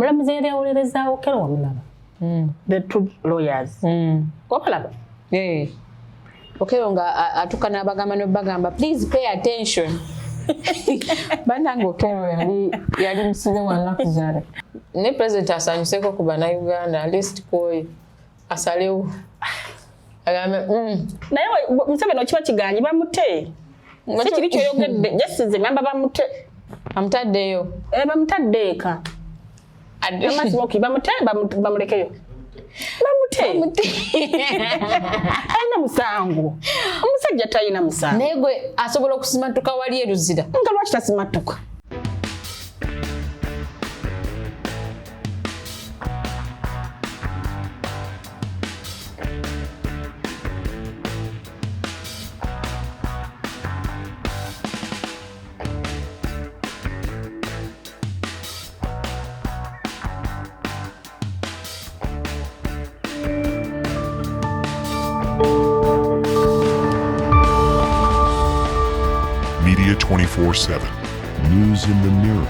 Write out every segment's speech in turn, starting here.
Omulamuzi yali awolereza Okello, wamulaba? The two lawyers, wabalaba? Eh. Okello nga atuuka n'abagamba n'obagamba, "Please pay attention." Bannange, Okello yali musibe wa nnaku zala. Ne president asanyuseko ku Bannayuganda, at least kwoyo asalewo agambe, Naye Museveni okiba kiganyi bamute, si kiri kyoyogedde, jasize ngamba bamute. Amutaddeyo. Eh, bamutadde eka. Amasimoki bamute, bamulekeyo, bamute, talina musango, omusajja talina musango. Naye gwe asobola okusimatuka wali eruzira? Nga lwaki tasimatuka? Media 24/7. News in the Mirror.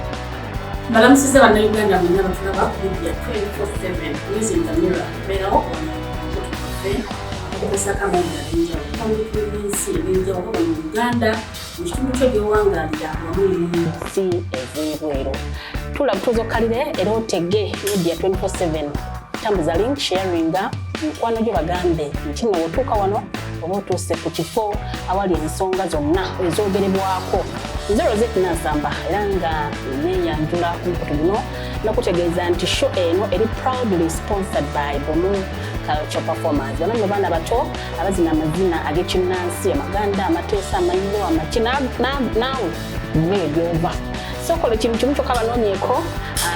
Mbalamusiza Bannayuganda mwenna batulaba ku Media 24/7 News in the Mirror. Beerawo ono omukutu gwaffe okukozesako amawulire ag'enjawulo okuva mu bitundu by'ensi ebyenjawulo, wano mu Uganda, mu kitundu kyo gy'owangaalira, wamu ne mu nsi ez'ebweru. Tula tuzokalire era otege Media 24/7. Tambuza link, sharinga mikwano gyo, bagambe nti nno otuuka wano oba otuuse ku kifo awali ensonga zonna ezoogerebwako. Nze Rosette Nansamba, era nga neeyanjula ku mukutu guno nokutegeeza nti show eno eri proudly sponsored by Bomu Culture Performance. Bano nno baana bato abazina amazina ag'ekinnansi, Amaganda, Amateesa, Amanyiro, amaki, naawe nneeyo gyova. Sokola ekintu kimu kyokka, banoonyeeko.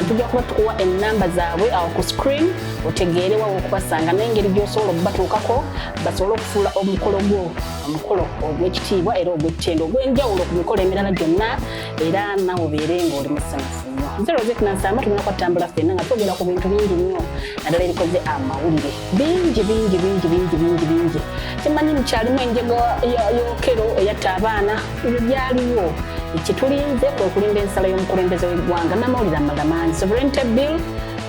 Tujja kuba tukuwa ennamba zaabwe awo ku screen, otegeere wawe okubasanga n'engeri gy'osobola okubatuukako, basobole okufuula omukolo gwo omukolo ogw'ekitiibwa era ogw'ettendo, ogw'enjawulo ku mikolo emirala gyonna, era nawe obeere ng'oli musanyufu nnyo. Nze Rosette Nansamba, tugenda kwatambula ffenna nga twogera ku bintu bingi nnyo, naddala erikoze amawulire bingi bingi bingi bingi bingi bingi. Kimanyi mukyalimu enjega y'Okello eyatta abaana, ebyo byaliwo. Kyetulinze kwe kulinda ensala y'omukulembeze w'eggwanga n'amawulire amalala mangi. Sovereignty Bill,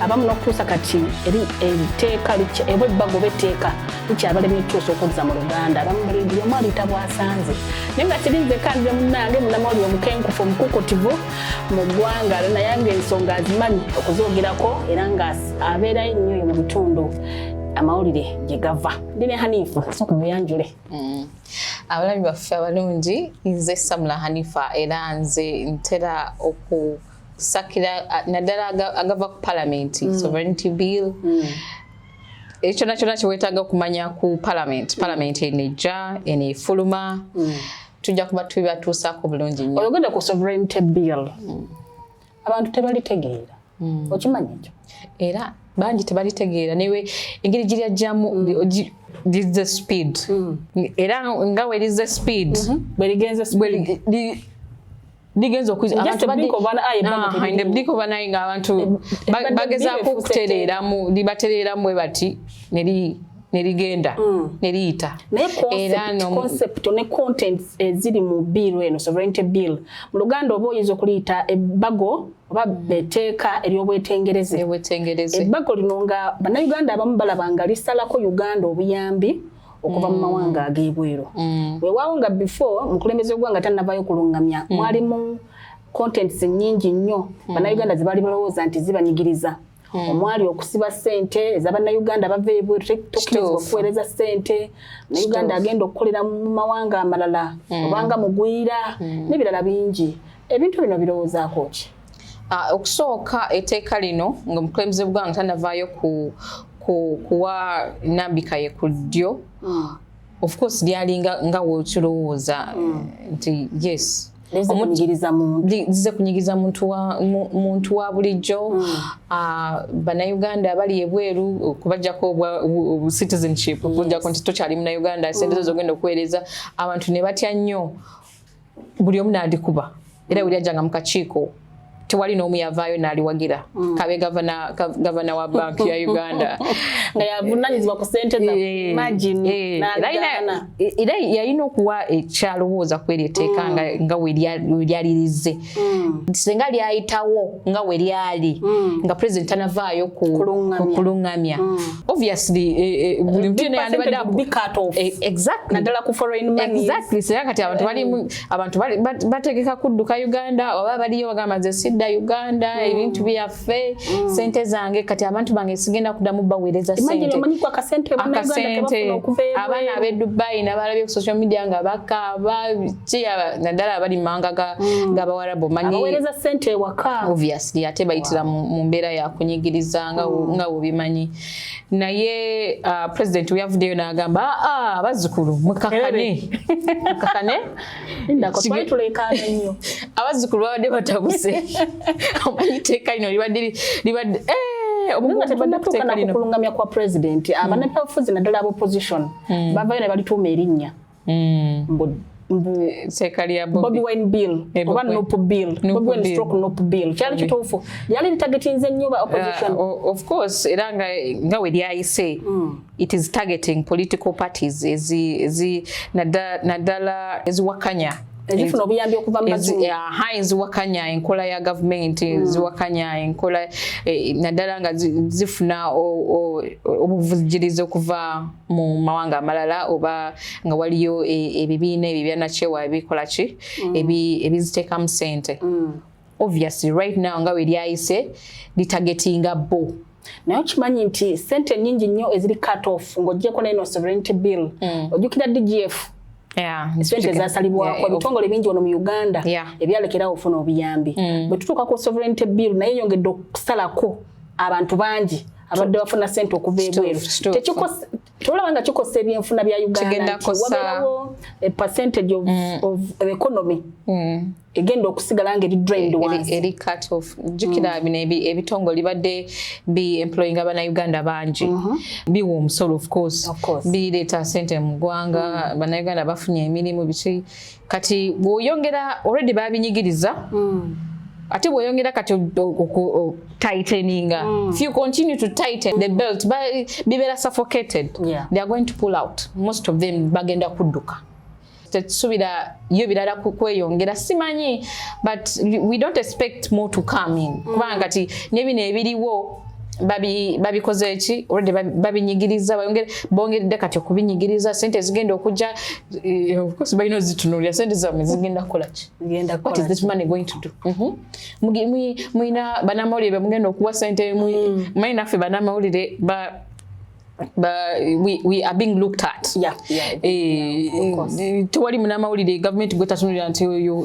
abamu n'okutuusa kati eri etteeka oba ebbago oba etteeka likyabalemye okutuusa okuzza mu Luganda. Abamu buli omu aliyita bw'asanze, naye nga sirinzeka, nze munnange munnamawulire omukenkufu, omukukutivu mu ggwanga, naye nga ensonga azimanyi okuzoogerako, era nga abeerayo ennyo eyo mu bitundu amawulire gye gava. Ndi ne Hanifu, sooka muyanjule. Abalabi baffe abalungi, nze Samula Hanifa, era nze ntera okusakira naddala agava ku palamenti, sovereignty bill, ekyo kyonna kyonna kyewetaaga okumanya ku palamenti. Palamenti eno ejja, eno efuluma, tujja kuba tubibatuusaako bulungi nnyo. Oyogedde ku sovereignty bill, abantu tebalitegeera, okimanyi ekyo? Era bangi tebalitegeera, newe engeri giryajjamu lize speed, era nga werize speed bwerigenze. Ligenza Just a blink of an eye, ebbago teririiwo. Blink of an eye, nga abantu bagezaako efuuse okutereeramu, libatereeramu bwe bati nerigenda neriyita. Naye Era concept ne contents eziri mu bill eno, sovereignty bill, mu Luganda oba oyinza okuliyita ebbago oba etteeka ery'obwetengereze. Ebwetengereze. Ebbago lino nga Bannayuganda abamu balaba nga lisalako Uganda obuyambi okuva mu mawanga ag'ebweru. Weewaawo nga before omukulembeze w'eggwanga tannavaayo kuluŋŋamya, mwalimu contents nnyingi nnyo Bannayuganda ze baali balowooza nti zibanyigiriza, omwali okusiba ssente ez'Abannayuganda bava ebweru, tokkirizibwa okuweereza ssente Bannayuganda agenda okukolera mu mawanga amalala obanga mugwira, n'ebirala bingi. Ebintu bino birowoozaako ki? Okusooka etteeka lino, nga omukulembeze w'eggwanga tannavaayo kuwa nambika ye ku ddyo, of course lyalinga nga wokirowooza nti yes, Lize kunyigiriza muntu. Lize kunyigiriza muntu wa bulijjo. Bannayuganda abali ebweru, okubajjako citizenship, okujjako nti tokyali Munnayuganda, sente zo zogenda okuweereza, abantu ne batya nnyo, buli omu n'adikuba, era buli ajjanga mu kakiiko. Tewali n'omu yavaayo n'aliwagira, kabe gavana wa banki ya Uganda. Nga yavunanyizibwa ku sente za imagine. N'agaana. Era yalina okuwa ekyalowooza ku eryo etteeka nga we lyalirize. Singa lyayitawo nga we lyali, nga president tanavaayo Kuluŋŋamya. Kuluŋŋamya, obviously buli muntu yenna yandibadde Be cut off. Exactly. Naddala ku foreign money. Exactly. Singa kati abantu bali abantu bategeka kudduka Uganda, oba baliyo bagamba, "Nze sidda Uganda, ebintu byaffe, sente zange, kati abantu bange sigenda kuddamu baweereza Imagine, sente." omanyi ku akasente bannayuganda Akasente. kebafuna okuva ebweru. Abaana ab'e Dubai nabalabye ku social media nga bakaaba ki, naddala abali mu mawanga g'Abawarabu, manyi. Abaweereza sente ewaka. Obviously, ate bayitira mu mbeera yakunyigiriza nga bwebimanyi. Naye president weyavuddeyo n'agamba, "Ah, abazzukulu, mukakane, mukakane." Lindako, twali tuleekaana nnyo. Abazzukulu babadde batabuse. Omanyi etteeka lino libadde Nga omugungu badde tetunnatuuka kuteeka lino. Nakukulungamya kwa president, abannabyabufuzi naddala ab'opposition bavayo ne balituuma erinnya mbu Etteeka lya Bobi Bobi Wine bill oba Bobi Wine. NUP bill. NUP Bobi Wine bill. stroke NUP bill. Kyali kituufu, lyali litagetinze nnyo ba opposition. Of course, era nga we lyayise, it is targeting political parties ezi naddala eziwakanya ezifuna obuyambi okuva mu bazungu. Aha, eziwakanya enkola ya gavumenti, eziwakanya enkola naddala nga zifuna obuvujjirizi okuva mu mawanga amalala, oba nga waliyo ebibiina ebyo ebyanakyewa ebikola ki, ebiziteekamu sente. Obviously, right now nga we lyayise, litagetinga bo. Naye okimanyi nti sente nnyingi nnyo eziri cut off, ng'oggyeko neno sovereignty bill, ojjukira DGF, sente zasalibwako ebitongole bingi wano mu Uganda ebyalekerawo ofuna obuyambi. Bwe tutuuka ku sovereignty bill, naye eyongedde okusalako abantu bangi abadde bafuna sente okuva ebweru. Tolaba nga kikosa ebyenfuna bya Uganda, nti wabeerawo a percentage of the economy egenda okusigala nga eri drained wansi? Eri cut off. Jjukira bino ebitongole libadde bi employinga Bannayuganda bangi, biwa omusolo, of course, Of course. bireeta sente mu ggwanga, Bannayuganda bafunye emirimu, biki. Kati bw'oyongera, already babinyigiriza, ate bw'oyongera kati tighteninga, if you continue to tighten the belt, bibeera suffocated. They are going to pull out. Most of them bagenda kudduka. Tetusubira yo birala kweyongera, simanyi, but we don't expect more to come in, kubanga kati ne bino ebiriwo babikoze ki, already babinyigiriza, bongeredde kati okubinyigiriza. Sente zigenda okujja, of course balina ozitunuulira. Sente zammwe zigenda kukola ki? Zigenda What is this money going to do? Mulina bannamawulire bemugenda okuwa sente. Manyi naffe bannamawulire we are being looked at. Yeah, of course. Tewali munamawulire gavumenti gwetatunulira nti oyo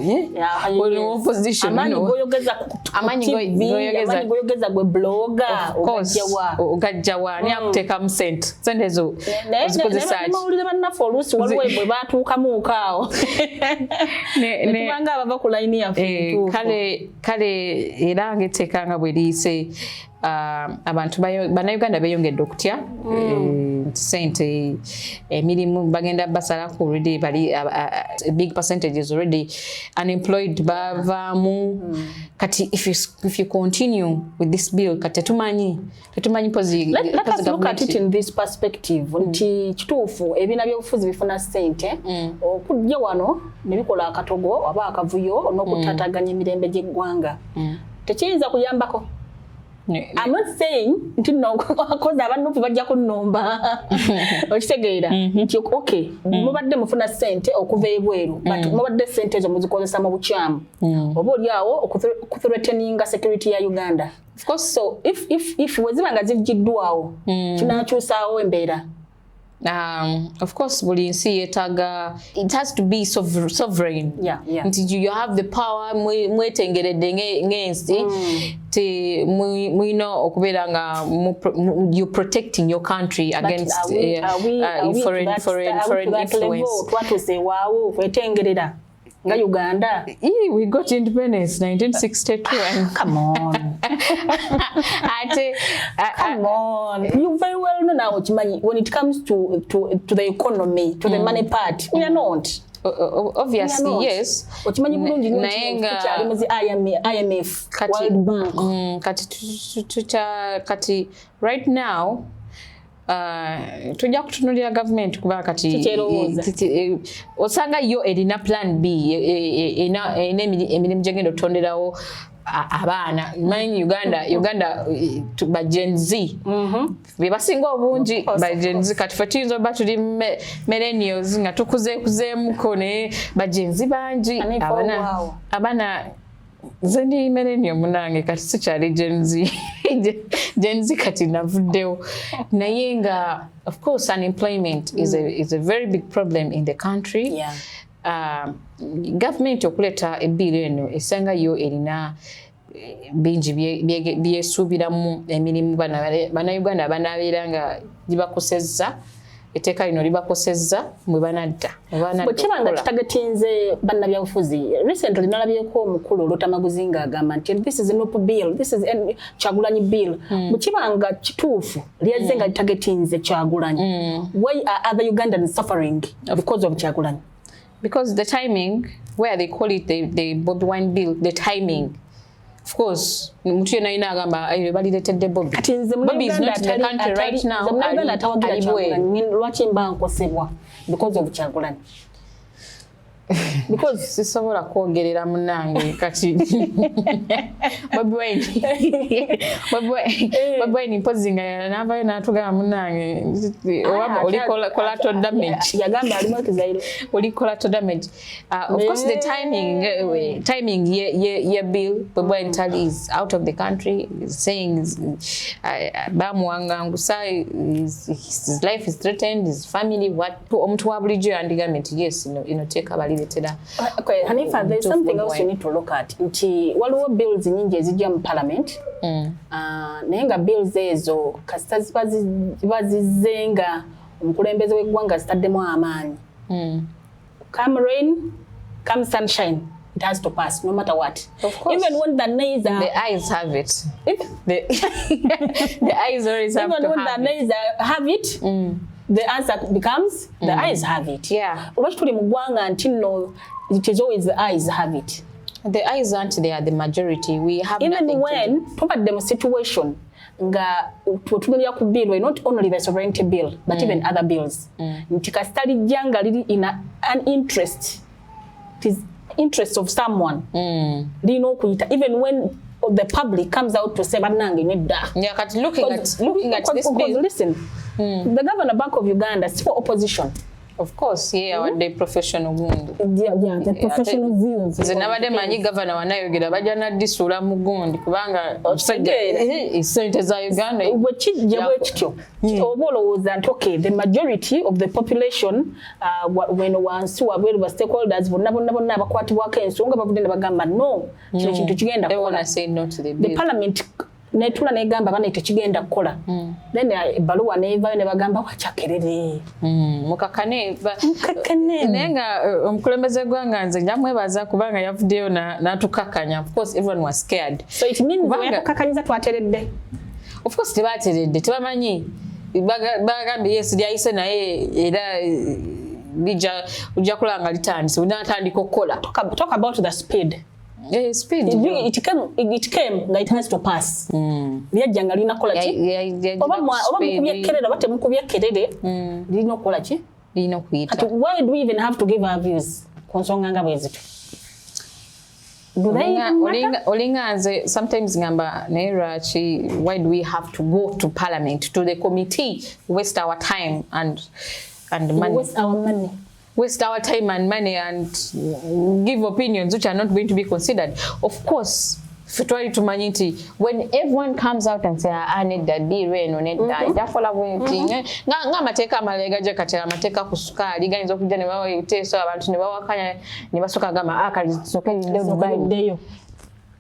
ono opposition. Amaanyi goyogeza ku Amaanyi TV, goyogeza. Amaanyi goyogeza gwe blogger. Of course, ogajjawa? Ogajjawa? Ani akuteekamu sente? Sente ezo ozikozesa ki? Bannamawulire bannaffe oluusi waliwo bwe batuukamuuko awo netubanga abava ku layini yaffe entuufu. Kale era ngaetteeka nga bwe liyise, abantu Bannayuganda beeyongedde okutya nti sente, emirimu bagenda basalako. Already bali big percentages already unemployed, bavaamu. Kati if you continue with this bill, kati tetumanyi mpozi. Let us look at it in this perspective nti kituufu ebiina byobufuzi bifuna ssente okujja wano ne bikola akatogo oba akavuyo n'okutaataaganya emirembe gy'eggwanga. Tekiyinza kuyambako? I'm not saying nti nno akoze aba NUP bajja kunnumba. Okitegeera nti okay, mubadde mufuna ssente okuva ebweru, but mubadde ssente ezo muzikozesa mu bukyamu, oba oli awo okuthreateninga security ya Uganda. Of course. So if weziba nga zigiddwawo, kinakyusaawo embeera? Of course, buli nsi yeetaaga, it has to be sovereign. Nti you have the power, mwetengeredde ng'ensi, ti mulina okubeera nga you protecting your country But against are we to are we to foreign that level? influence. Twatuuse waawo kwetengerera nga Uganda? We got independence 1962 and Come on. Ate Come on, you very well know now, okimanyi, when it comes to the economy, to the money part, we are not Obviously, We are not. Yes. Okimanyi bulungi nnyo Naye nti nga tukyali mu zi IMF, World Bank. Kati right now tujja kutunulira gavumenti kuba kati Kikyerowooza. Osanga yo erina plan B, erina emirimu gyegenda okutonderawo abaana. Manyi Uganda ba Gen Z be basinga obungi. Course, Ba of Gen Z. Kati ffe tuyinza oba tuli millennials nga tukuzeekuzeemuko, naye ba Gen Z bangi. Hanifa, wow. Abaana, nze ndi millennial munange, kati sikyali Gen Z. Gen Z kati navuddewo. Naye nga of course unemployment is a very big problem in the country. Gavumenti okuleeta ebill eno, esanga yo erina bingi byesuubiramu emirimu. Bannayuganda banaabeera nga libakosezza, etteeka lino libakosezza mwe banadda, mwe banadda Bwe kiba nga okukola. Kitargetinze bannabyabufuzi. Recently nalabyeko omukulu Lutamaguzi ng'agamba nti this is NUP bill, this is Kyagulanyi bill. Bwe kiba nga kituufu lyazze nga litargetinze Kyagulanyi, why are other Ugandans suffering because of Kyagulanyi? Because the timing, where they call it the Bobi Wine bill, the timing, of course omuntu yenna alina agamba, "Eh, baliretedde Bobi." Kati nze Bobby is not in the country right now. Munnayuganda atawagira Ali bweru. Kyagulanyi, lwaki mba nkosebwa because of Kyagulanyi? Because Sisobola kwogerera munange. Kati Bobi Wine mpozi nga navayo natugamba, munange, oba oli collateral damage. Yagamba alimu ekizairo. Oli collateral damage. Of course the timing ye bill, Bobi Wine tali is out of the country, is saying bamuwangangusa, his life is threatened, his family. What omuntu wa bulijjo yandigambye nti yes, ino teeka baliretera Okay, Hanifa, there's Omutuufu something Bobi else you Wine. Need to look at. Nti waliwo bills nyingi ezijja mu parliament. Naye nga bills ezo kasita ziba zizze nga omukulembeze w'eggwanga zitaddemu amaanyi. Come rain, come sunshine, it has to pass no matter what. Of course. Even when the nays are The ayes have it. The ayes always have even to when have the it. Nays are, have it, the answer becomes the ayes have it. Lwaki tuli mu ggwanga nti nno it is always the ayes have it? The ayes aren't, they are the majority. We have Even nothing to do. When tubadde mu situation nga twetunulira ku bill, not only the sovereignty bill but even other bills, nti kasita lijja nga liri in an interest, it is interest of someone, lirina okuyita even when the public comes out to say, bannange nedda. Yeah, kati looking at this Because bill, listen, the governor, Bank of Uganda, si for opposition. Of course, ye awadde professional gundi. Yeah, the professional views. Nze nabadde manyi gavana wanayogera bajja naddisuula mu gundi kubanga omusajja sente za Uganda. Bwe kijja bwe kityo, oba olowooza nti okay, the majority of the population, weno wansi wabweru ba stakeholders bonna bonna bonna abakwatibwako ensonga bavudde ne bagamba no, kino kintu kigenda They kukola. wanna say no to the The bill. parliament netula negamba bana tekigenda kukola, then ebbaluwa nevayo ne bagamba wakyakerere. Mukakane Mukakane. Naye nga omukulembeze gwanga nze njamwebaza kubanga yavuddeyo n'atukakanya. Of course everyone was scared. So it means yatukakanyiza twateredde. Of course tebateredde, tebamanyi. Bagambye yes, lyayise, naye era lijja ojja kulaba nga litandise unatandika okukola. Talk about the speed. Yeah, speed. It came nga it has to pass. Lyajja nga lirina kukola ki? Oba mukubye kerere oba temukubye kerere, lirina okukola ki? Lirina okuyita. Kati why do we even have to give our views ku nsonga nga bwe zityo? Do they even matter? Olinga nze sometimes ngamba, naye lwaki, why do we have to go to parliament, to the committee, waste our time and money? Waste our money. Waste our time and money and give opinions which are not going to be considered. Of course ffe twali tumanyi nti when everyone comes out and say, ah, nedda, deal eno nedda, ejakola bwenti, ng'amateeka amalala gajja. Kati amateeka ku sukaali gayinza okujja ne bawa ebiteeso, abantu ne bawakanya ne basooka gamba, ah, kale tusooke lidde Dubai. Liddeyo.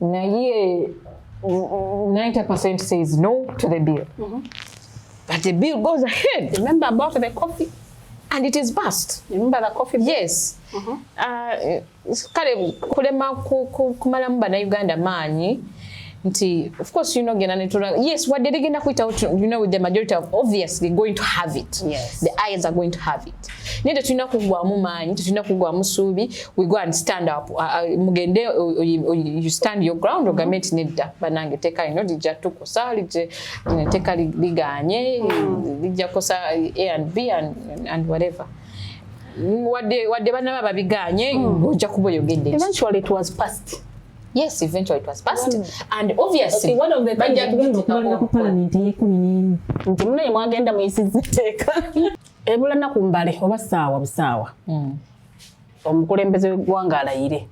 Naye 90% says no to the bill, but the bill goes ahead. Remember about the coffee? And it is passed. Remember the coffee bill? Yes. Kale kulema kumalamu bannayuganda maanyi. Nti of course genda netula, yes, wadde ligenda kuyitawo, with the majority of obviously going to have it. The eyes are going to have it, naye tetulina kuggwamu maanyi, tetulina kuggwamu ssuubi. We go and stand up, mugende, you stand your ground, ogambe nti nedda bannange, etteeka lino lijja tukosa, etteeka liganye, lijja kukosa A and B and whatever. Wadde bannaba babiganye, ojja kuba oyogedde. Eventually it was passed. Yes, eventually it was passed. And obviously Okay, one of the things bajja tugenda okumalira ku kuteekako palamenti ey'e11. Nti munaye mwagenda muyisizza etteeka, ebula nnaku mbale oba ssaawa busaawa omukulembeze w'eggwanga alayire.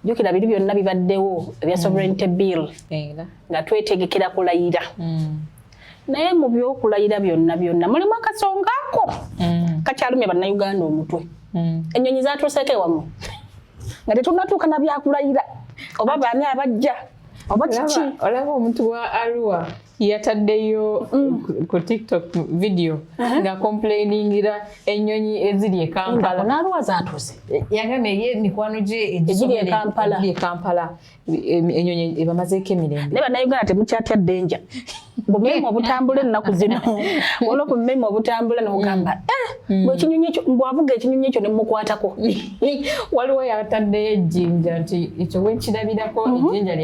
Jjukira biri byonna bibaddewo ebya sovereignty bill Era. nga twetegekera kulayira, naye mu byokulayira byonna byonna mulimu akasonga ako kakyalumya Bannayuganda omutwe. Ennyonyi zatuuseeko ewammwe nga tetunnatuuka na byakulayira, oba baani abajja oba kiki? Olaba omuntu wa Arua yataddeyo ku TikTok video nga complainingira ennyonyi eziri e Kampala. N'Arua zatuuse? Yagambye ye mikwano gye Egiri e Kampala. Egiri e Kampala, ennyonyi ebamazeeko emirembe. Naye Bannayuganda temukyatya ddenja. Bumeme obutambula ennaku zino, waliwo bumeme obutambula nogamba, "Eh, bwe ekinyonyi ekyo, bwavuga ekinyonyi ekyo nemukwatako." Waliwo yataddeyo ejjinja nti ekyo wekirabirako ejjinja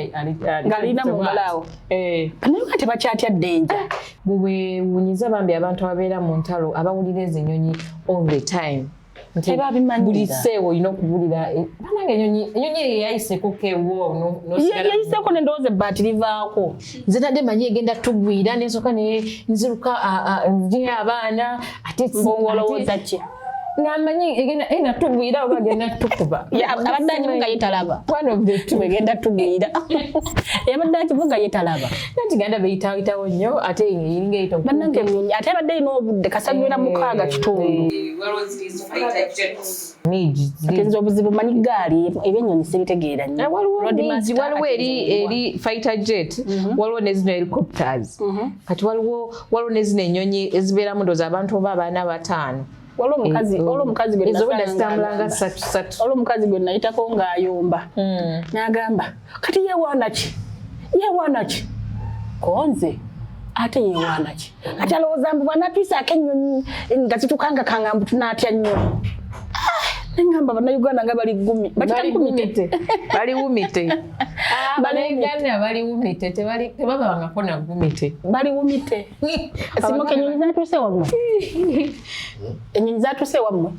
Nga lirina mu ngalo awo. Eh. Bannayuganda tebakyatya ddenja. Bwewunyiza bambi abantu ababeera mu ntalo abawulira ezo ennyonyi all the time. Nti Tebabimanyira. buli sseewa olina okuwulira, banange, ennyonyi eyo yayiseeko kewo. Yayiseeko nendowooza ebbaati livaako. Nze nadde manyi egenda tugwira, nensooka ne nziruka nziya abaana ate Ng'olowooza ki? Namanyi egenda ena tugwira oba agenda tukuba. Abadde agivuga ye talaba. One of the two. Egenda tugwira, yabadde akivuga ye talaba. Anti ganda beyitawitawo nnyo, ate eringa eyita. Bannange, ennyonyi ate ebadde erina obudde kasagwira 6:15. Ate nze obuzibu manyi gaali, ebyennyonyi sibitegeera nnyo. Waliwo Road mingi, master, waliwo ate eri nze eri fighter jet, waliwo nezino helicopters, kati waliwo nezino ennyonyi ezibeeramu ndowooza abantu oba abaana bataano. Waliwo omukazi gwe Ezo obwedda nasanga zitambula nga ng'agamba- ssatu ssatu. Waliwo omukazi gwe nayitako ng'ayomba n'agamba, "Kati yeewaana ki? Yeewaana ki? Konze ate yeewaana ki? Kati alowooza mbu bw'anaatwisaako ennyonyi nga zitukanga kanga mbu tunaatya nnyo." Ah, neŋŋamba Bannayuganda nga bali gumi, bakita gumite. Bali wumite. Bannayuganda bali wumite, tebabangako na gumite. Bali wumite. Simoka, ennyonyi zatuuse wammwe? Ennyonyi zatuuse wammwe?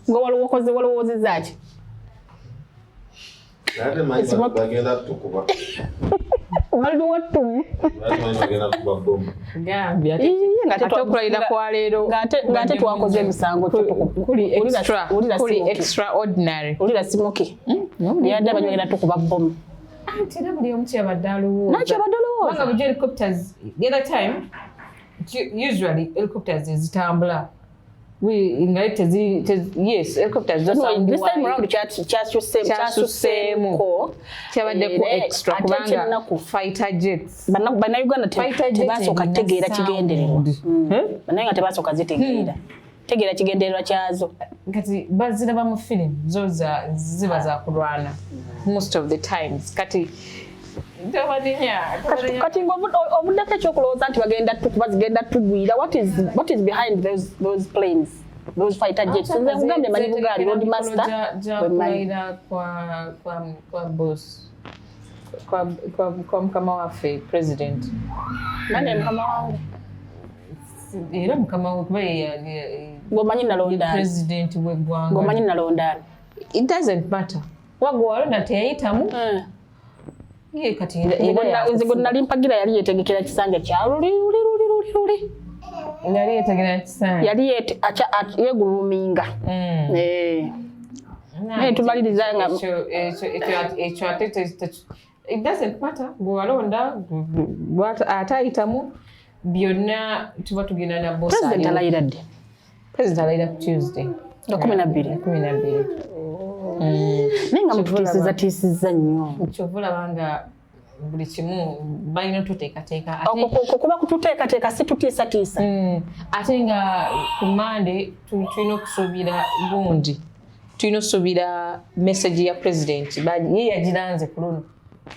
Nga walowookoze, walowoozezza ki? Ate manyi bagenda tukuba. Waliwo ttumu. Ate manyi bagenda tukuba bomu. Gambye Ii, ng'ate ate okulayira kwa leero ng'ate twakoze emisango. Kuli extra, kuli extraordinary. Ulira Simoki, yadde amanyi bagenda tukuba bomu. Anti era buli omu kyabadde alowooza. Nakyo abadde alowooza. Kubanga bulijjo helicopters, the other time, usually helicopters ezitambula nga tezi yes, helicopters zo No, sound this time wise. round Kyasuseemu. kyasuseemuko. Kyabaddeko Era extra ate kubanga ekyennaku, fighter jets Bannayuganda Fighter jet tebasooka erina kutegeera sound. kigendererwa. Eh? Bannayuganda tebasooka zitegeera tegeera kigendererwa kyazo. Kati baziraba mu film, zo ziba za kulwana most of the times. Kati tobaninya. Kati nga obuddeko ekyokulowooza nti bagenda tukuba, zigenda tugwira, what is behind those planes, those fighter jets? Nze nkugambye manyi bugaali, road master bwe mmanyi. Gyakulayira kwa boss, kwa mukama waffe president. Nane mukama wange? Era mukama we, kuba Ng'omanyi ye nalondaani? president w'eggwanga. Ng'omanyi nalondaani? It doesn't matter, wagwe walonda teyayitamu ye kati era Nze gwe nali mpagira yali yetegekera kisanja kya luli luli luli luli luli. Yali yetegera kisanja. Yali yeeguluminga. Eh. Naye tumaliriza nga- Ekyo ate it doesn't matter gwe walonda, ate ayitamu, byonna tuba tugenda na boss. President aliwo. alayira ddi? President alayira ku Tuesday. Nga 12? 12. Naye nga mututiisiza tiisizza nnyo. Kyova olaba nga buli kimu balina otuteekateeka ate. Okwo kuba kututeekateeka, si tutiisatiisa. Ate nga ku Mande tulina okusuubira gundi, tulina okusuubira message ya president. Ye yagiranze ku luno.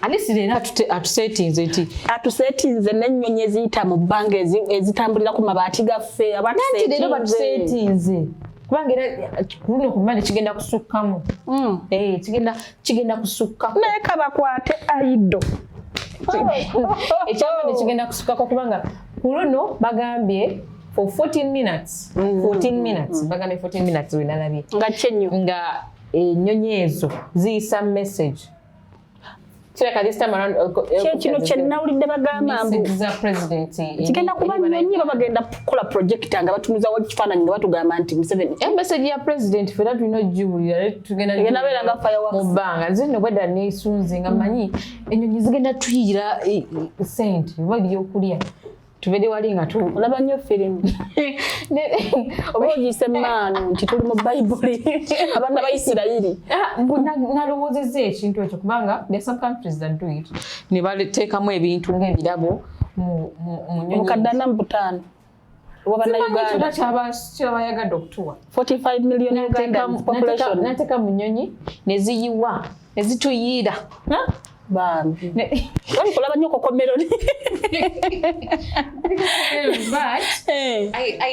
At least leero atusetinze nti Atusetinze n'ennyonyi eziyita mu bbanga, ezitambulira ku mabaati gaffe. Nanti leero batusetinze, kubanga era ku luno ku Mande kigenda kusukkamu. Eh, kigenda kusukka. Naye kabakwate aido. Ekyamande kigenda kusukkako, kubanga ku luno bagambye for 14 minutes, 14 minutes, bagambye 14 minutes wenalabye. Nga kyenyo. Nga ennyonyi ezo ziyisa message, kireka this time around Kyekino kyenawulidde bagamba mbu message za president kigenda kuba nnyonyi, babagenda kukola projector nga batunuzawo ekifaananyi nga batugamba nti Museveni. Message ya president fena tulina ogiwulira, naye tugenda Egenda beera nga fireworks. Mu bbanga. Nze nno bwedda neesunze nga manyi ennyonyi zigenda tuyira sente oba ebyokulya, tubeere wali nga tu Olaba nnyo firimu oba ogiyise maanu nti tuli mu Bayibuli, abaana ba Isirayiri. Ah, mbu nalowoozezza ekintu ekyo, kubanga there are some countries that do it, ne bateekamu ebintu ng'ebirabo mu nnyonyi. Obukadde 45 oba Simanyi bannayuganda kyonna kyabayagadde okutuwa. 45 million Ugandans population. N'ateeka mu nnyonyi ne ziyiwa ne zituyiira. Bambi, wali kulaba nnyo Cocomelon. But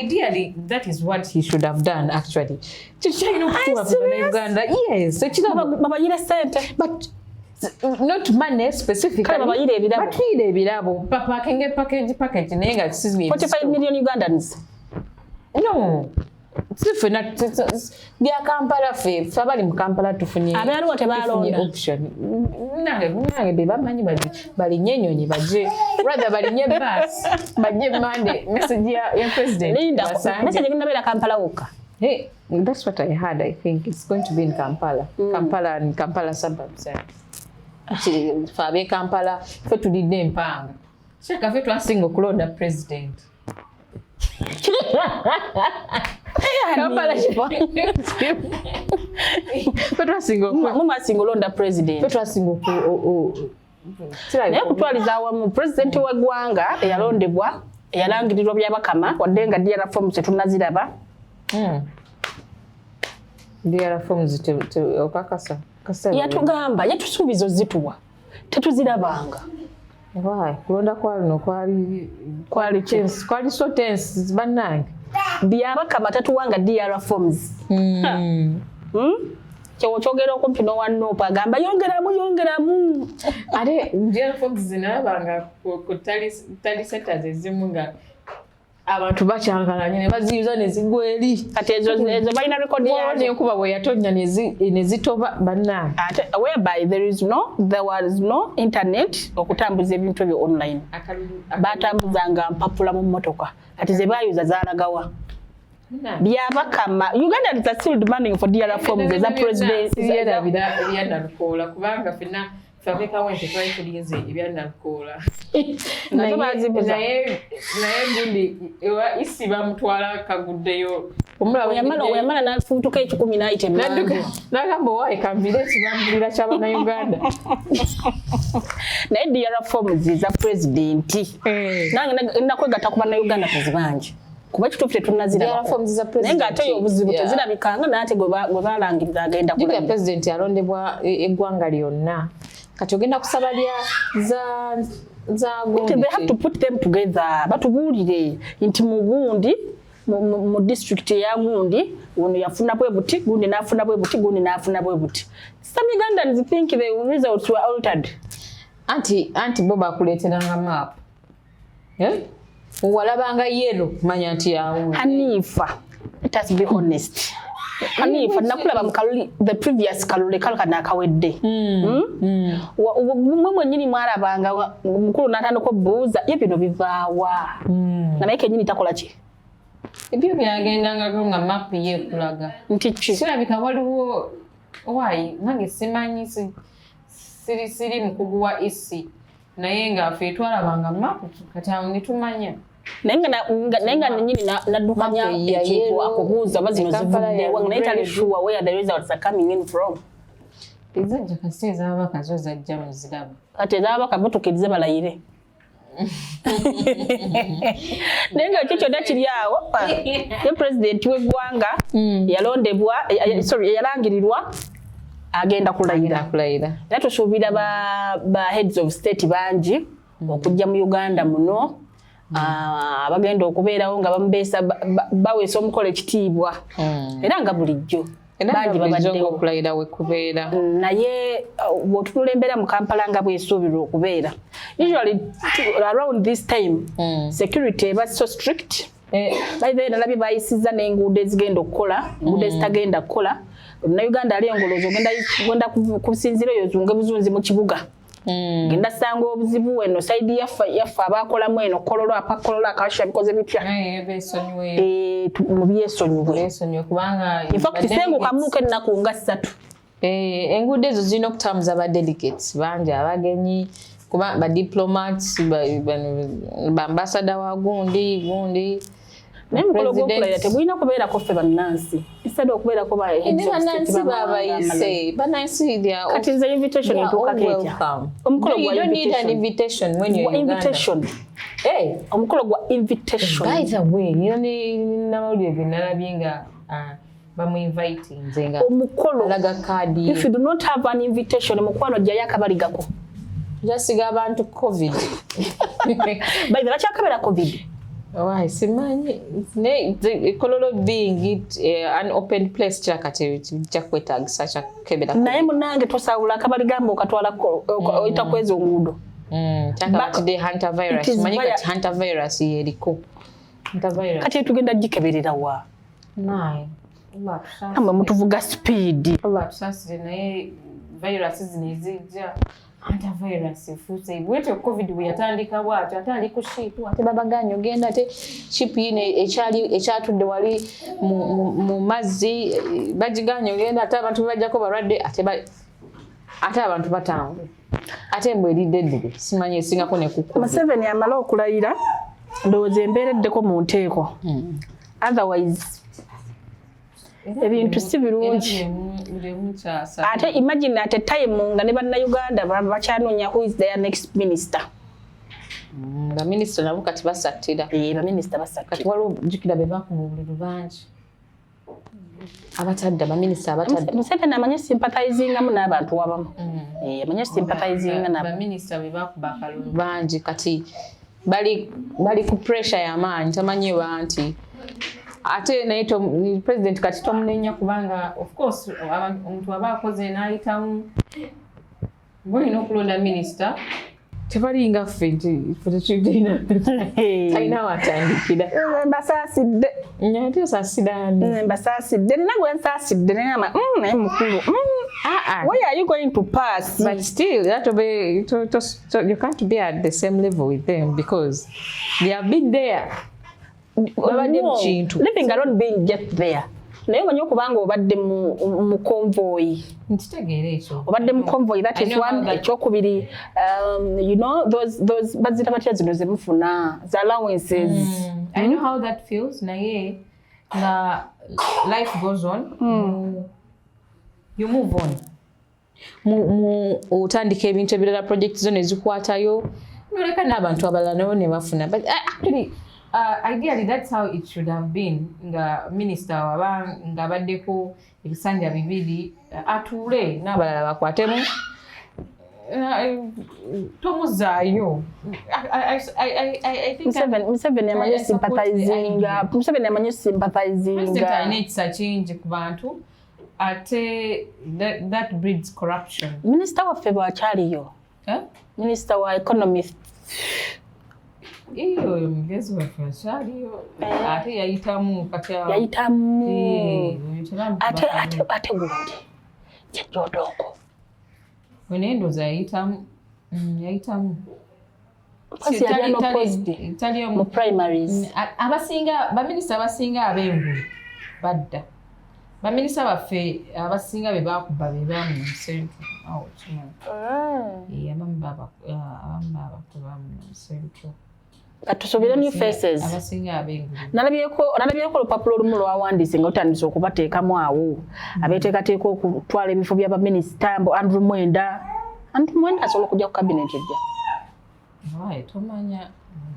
ideally that is what he should have done actually. Kyalina okutuwa Are you serious? Uganda, yes, ekirabo. Babayire sente. But not money specifically. Kale babayire ebirabo. Batuyire ebirabo, papakinge package package, naye nga si 45 million Ugandans. No, si ffenna, bya Kampala, ffe abali mu Kampala tufunye Abeeruwa tebalonda. tufunye option. Nange be bamanyi balinye ennyonyi baje, rather balinye bus bajje Mande, message ya president Linda. basange. Message egenda beera Kampala wokka? Hey, that's what I heard. I think it's going to be in Kampala. Kampala and Kampala suburbs. Yeah. Actually, ffe ab'e Kampala ffe tulidde empanga. Kirabika ffe twasinga okulonda president. Kampala ffe twasinga Mwe mwasinga olonda president. Ffe twasinga oku Naye okutwaliza awamu, pulezidenti w'eggwanga eyalondebwa, eyalangirirwa Byabakama, wadde nga DR forms tetunnaziraba. DR forms okakasa? Kasa. Yatugamba, yatusuubiza ozituwa, tetuzirabanga. Why? Kulonda kwa luno kwali Kwali ki? Tense, kwali so tense bannange. Byabakama tatuwanga DR forms. Hmm? Kyewo kyogera okumpi n'owa NUP agamba yongeramu, yongeramu. Ate DR forms zinalabanga ku tally centers ezimu nga abantu bakyankalanye ne baziyuza ne zigwa eri. Kati ezo balina rekodi Waliwo yazo. n'enkuba bwe yatonnya ne zitoba bannange. Ate whereby there was no internet okutambuza ebintu ebyo online, batambuzanga mpapula mu mmotoka. Kati ze bayuza zalagawa? Byabakama, Uganda is still demanding for DR forms eza president. Siyerabira ebya Nalukoola, kubanga fenna ffe ab'e twali tulinze ebya Nalukoola. Nazo bazibuza. Naye gundi ewa isi bamutwala kaguddeyo. Weyamala nafuutuka 1,000 n'ayita Nadduka emanju. Nagamba owaaye kanviire ekibambulira ky'abannayuganda. Naye DR forms eza pulezidenti, nange nakwegatta ku bannayuganda tezibanje, kuba ekituufu tetunnazirabako. DR forms za Naye ng'ate president. oyo obuzibu tezirabikanga, naye ate gwe balangirira agenda Jjukira kulayira. Pulezidenti alondebwa eggwanga lyonna, kati ogenda kusaba lya za gundi They have ki? to put them together, batubuulire nti mu gundi mu district eya gundi ono yafuna bwe buti, gundi n'afuna bwe buti, gundi n'afuna bwe buti. Some Ugandans think the results were altered. Anti bo bakuleeteranga map. Eh? Walabanga yellow, manya nti awo. Hanifa, let us be honest. Hanifa, nakulaba mu kaluli, the previous kaluli kalo kano akawedde. Hmm? Mwe mwennyini mwalabanga mukulu n'atandika obuuza ye bino bivaawa, nga naye kennyini takola ki? Ebyo byagendangako nga map ye ekulaga. Nti ki? Kirabika waliwo waayi, nange simanyi, siri mukugu wa isi, naye nga ffe twalabanga map, kati awo ne tumanya. Naye nga nennyini naddukanya Map ya ekintu yellow, akubuuza oba zino Kampala ya zivuddewa, nga naye tali red. sure where the results are coming in from. Ezajja kasi ez'ababaka zo zajja muziraba. Kati ez'ababaka bo tukkirize balayire, naye nga ekyo kyonna kiri awo, ye pulezidenti w'eggwanga yalondebwa, sorry, yalangirirwa Agenda kulayira. Kulayira. Era tusuubira ba heads of state bangi okujja mu Uganda muno, abagenda okubeerawo nga bamubeesa, baweesa omukolo ekitiibwa, era nga bulijjo bangi babaddewo okulayira wekubeera. Naye bw'otunula embeera mu Kampala nga bwesuubirwa okubeera, usually around this time security eba so strict. By the way, nalabye bayisizza n'enguudo ezigenda okukola, enguudo ezitagenda kukola. Munnayuganda ali engoloozi ogenda kusinziira oyo ozunge buzunzi mu kibuga, genda sanga obuzibu eno side yaffe abakolamu eno Kololo, Upper Kololo, akasha bikoze bitya? Mubyesonyiwe. In fact, sengukamuko ennaku nga 3. Enguudo ezo zirina okutambuza ba delegates bangi, abagenyi, kuba ba diplomats, ba ambassador wa gundi gundi. Naye omukolo gw'okulayira tegulina kubeerako ffe bannansi, instead okubeerako. Bannansi babayise, bannansi. Kati nze invitation etuukako etya? Omukolo gwa invitation, invitation, omukolo gwa invitation. By the way, nina namawulire ge nalabye nga bamuinvitinze nga omukolo alaga kaadi. If you do not have an invitation, mukwano, jjayo akabaligako. Jasiga abantu COVID. By the bakyakabera COVID? Why, simanyi. Kololo being it an open place, kyakati kijja kwetaagisa kyakebera. Naye munange, tosawula akabaligamba okatwala oyita kweza nguudo. Kyakabatidde hantavirus, manyi kati hantavirus yeriko. Kati tugenda gikeberera wa? Namwe mutuvuga speed. Allah tusasire, naye virus zino ezijja, hantavirus efuuse bwetyo. COVID bwe yatandika bwatyo, ate ali ku ship, ate babaganye ogenda, ate ship yino ekyali ekyatudde wali mu mazzi, bagiganye ogenda, ate abantu bebajjako balwadde, ate abantu batambula, ate mbwe eridde eddire, simanyi esingako ne ku Museveni amale okulayira, ndowooza embeera eddeko mu nteeko. Otherwise ebintu si birungi. Ate imagine at a time nga ne bannayuganda bakyanoonya who is their next minister. Baminisita nabo kati basattira. Baminisita basattira. Kati waliwo, jjukira be bakuma obululu bangi abatadde, baminisita abatadde. Museveni amanye sympathizingamu n'abantu wabamu, amanye sympathizinga nabo. Baminisita be bakuba akalulu bangi, kati bali ku pressure y'amaanyi, tamanyi ba nti ate naye president kati tomunenya, kubanga of course omuntu aba akoze n'ayitamu, bulina okulonda minisita, tebalinga ffe nti ffe tetulina, talina watandikira. Mbasaasidde. Ate osasiraani? Mbasaasidde, nina gwe nsaasidde, nengamba, naye mukulu, where are you going to pass? But still, that will be, to, you can't be at the same level with them because they have been there. Babadde mu kintu. Living alone, being just there, naye omanyi okubanga obadde mu convoy. Nkitegeera ekyo. Obadde mu convoy, that is one. Ekyokubiri, you know those bazita batya zino zemufuna za allowances. I know how that feels, naye nga life goes on, you move on, mu otandika ebintu ebirala, project zo nezikwatayo, noleka n'abantu abalala nabo ne bafuna. But actually, ideally that's how it should have been, nga minister waba nga abaddeko ebisanja 2, atuule n'abalala bakwatemu, tomuzaayo. Museveni amanyi sympathizinga, Museveni amanyi sympathizinga. Alina ekisa kingi ku bantu, ate that breeds corruption. Minisita waffe bwakyaliyo, minisita wa economy? Oyo mugezi waffe akyaliyo, ate yayitamu kati. Yayitamu, ate gundi Jajja Odongo. Naye ndowooza yayitamu, yayitamu. Mu primaries. Abasinga, baminisita abasinga ab'engulu badda. Baminisita baffe abasinga be bakuba be bamu mu Central awo, kimanyi abamu babakuba mu Central. Katusuubire new faces. Abasinga ab'engulu. Nalabyeko olupapula olumu lwawandiise nga lutandise okubateekamu awo abeteekateeka okutwala ebifo by'abaminisita, mbu Andrew Mwenda. Andrew Mwenda asobola okujja ku cabinet ejja? Tomanya,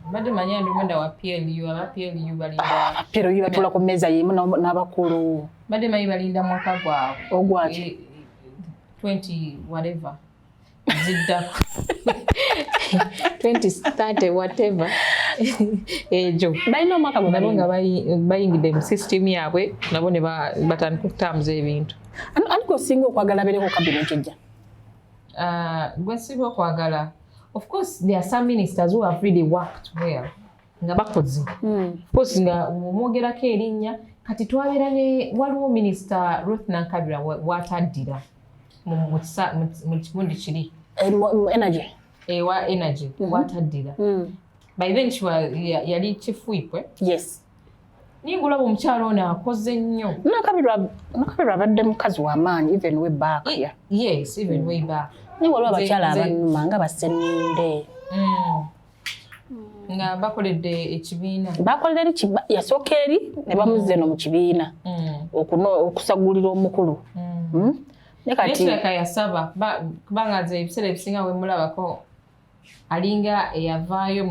mbadde manyi Andrew Mwenda wa PLU, aba PLU balinda. PLU batuula ku mmeeza y'emu n'abakulu. Mbadde manyi balinda mwaka gwabwe. Ogwaki? 20 whatever ziddako, 2030 whatever egyo. Balina omwaka gwe nabo balinda. Nga bayingidde mu system yaabwe, nabo ne batandika okutambuza ebintu. Ani gweosinga okwagala abeereko cabinet ejja? Gwe nsinga okwagala, of course there are some ministers who have really worked well, nga bakoze. Of course nga omwogerako erinnya, kati twabeera ne waliwo Minisita Ruth Nankabira wataddira mu kigundi kiri. Eh, mu energy. Ewa energy wataddira. By then she yali chief whip, eh? Yes. Naye ng'olaba omukyalo ono akoze nnyo. Nakabirwa abadde mukazi w'amaanyi even way back, yeah. Yes, even way back. Naye waliwo abakyala abanuma nga baseninde. Nga bakoledde ekibiina. Bakolera eri yasooka eri ne bamuzza eno mu kibiina okusagulira omukulu. Ne naye kati kiraka yasaba kubanga nze ebiseera ebisinga wemulabako alinga eyavaayo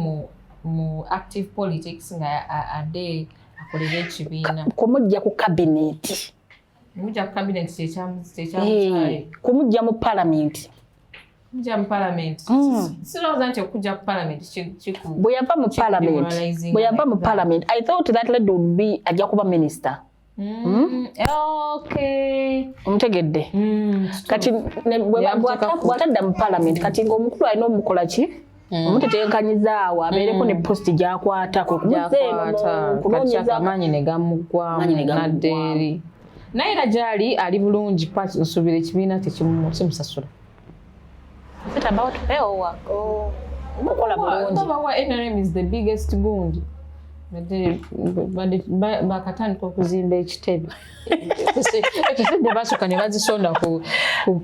mu active politics nga adde akolere ekibiina. Kumujja ku cabinet. Mujja ku cabinet kyekyamutwaye. Kumujja mu parliament. Mujja mu parliament, sirowooza nti okujja ku parliament kiku Bwe yava mu parliament, demoralizing bwe yava mu like that. parliament, I thought that lady would be, ajja kuba minister. Omutegedde? Kati Yamuteeka bw'atadda mu parliament, kati ng'omukulu alina omukola ki, omutetenkanyizaawo abeereko ne post gy'akwata, kwe kumuzza eno Gyakwata kunoonyeza amaanyi ne gamuggwamu. Amaanyi ne gamuggwamu. Nadda eri, naye era gyali ali bulungi, nsuubira ekibiina tekimusasula. Is it about pay or work? Oh, okukola bulungi. Babawa NRM is the biggest gundi. Bakatandika okuzimba ekitebe, ekitebe basooka ne bazisonda ku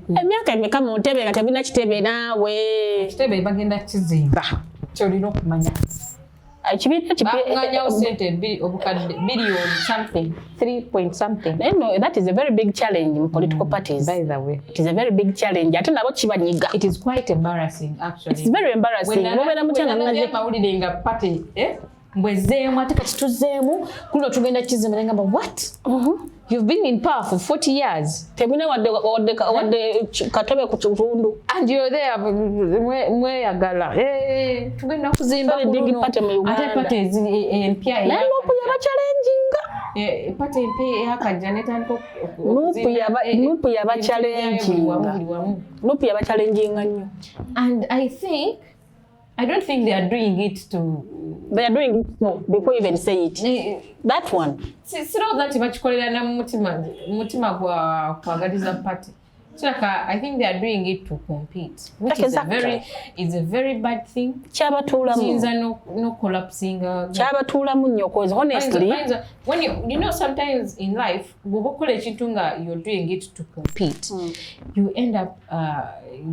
Emyaka emeka mu ntebe nga tebina kitebe naawe? Kitebe bagenda kizimba, kyolina okumanya. Ekibiina Bakuŋŋanyawo sente obukadde billion something, 3 point something. Naye no, that is a very big challenge in political parties. By the way, it is a very big challenge, ate nabo kibanyiga. It is quite embarrassing, actually. It's very embarrassing. Mubeera mutya nga Wenalabye mumaze amawulire nga party, eh, mbwezeemu ate kati tuzeemu kuno tugenda kizimba, nengamba, "What? You've been in power for 40 years." Temulina wadde katebe ku kitundu. And you're there mweyagala. Eh, tugenda kuzimba Very ku big luno. party mu Uganda. Ate party empya Naye NUP yabachallenginga. Party empya eyakajja netandika NUP NUP yabachallenginga. buli wamu. NUP yabachallenginga nnyo. And I don't think they are doing it to They are doing it so before you even say it, that one. Sirowooza nti bakikolera na mutima gwa kwagaliza party. Kiraka I think they are doing it to compete, which is a very is a very bad thing. Kyabatuulamu. Kiyinza no collapsinga. Kyabatuulamu nnyo, cause honestly When you know sometimes in life bw'oba okola ekintu nga you're doing it to compete, you end up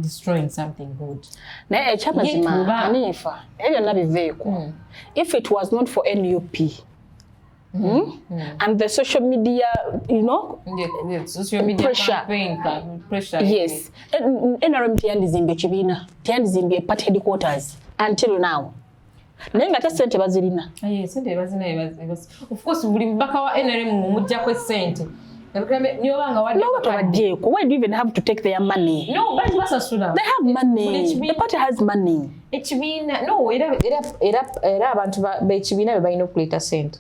destroying something good. Naye ekyamazima, Yet Anifa, ebyo byonna biveeko. If it was not for NUP and the social media, The social media pressure. Campaign, pressure. Yes, NRM teyandizimbye ekibiina, teyandizimbye party headquarters until now, naye nga te sente bazirina. Aye, sente bazina of course buli mubaka wa NRM mumuggyako essente. Niyo nga wadde Noba tobagjeeko, why do you even have to take their money? No, bali basasula. They have Buli money. The party has money. Ekibiina no, era abantu b'ekibiina be balina okuleeta sente.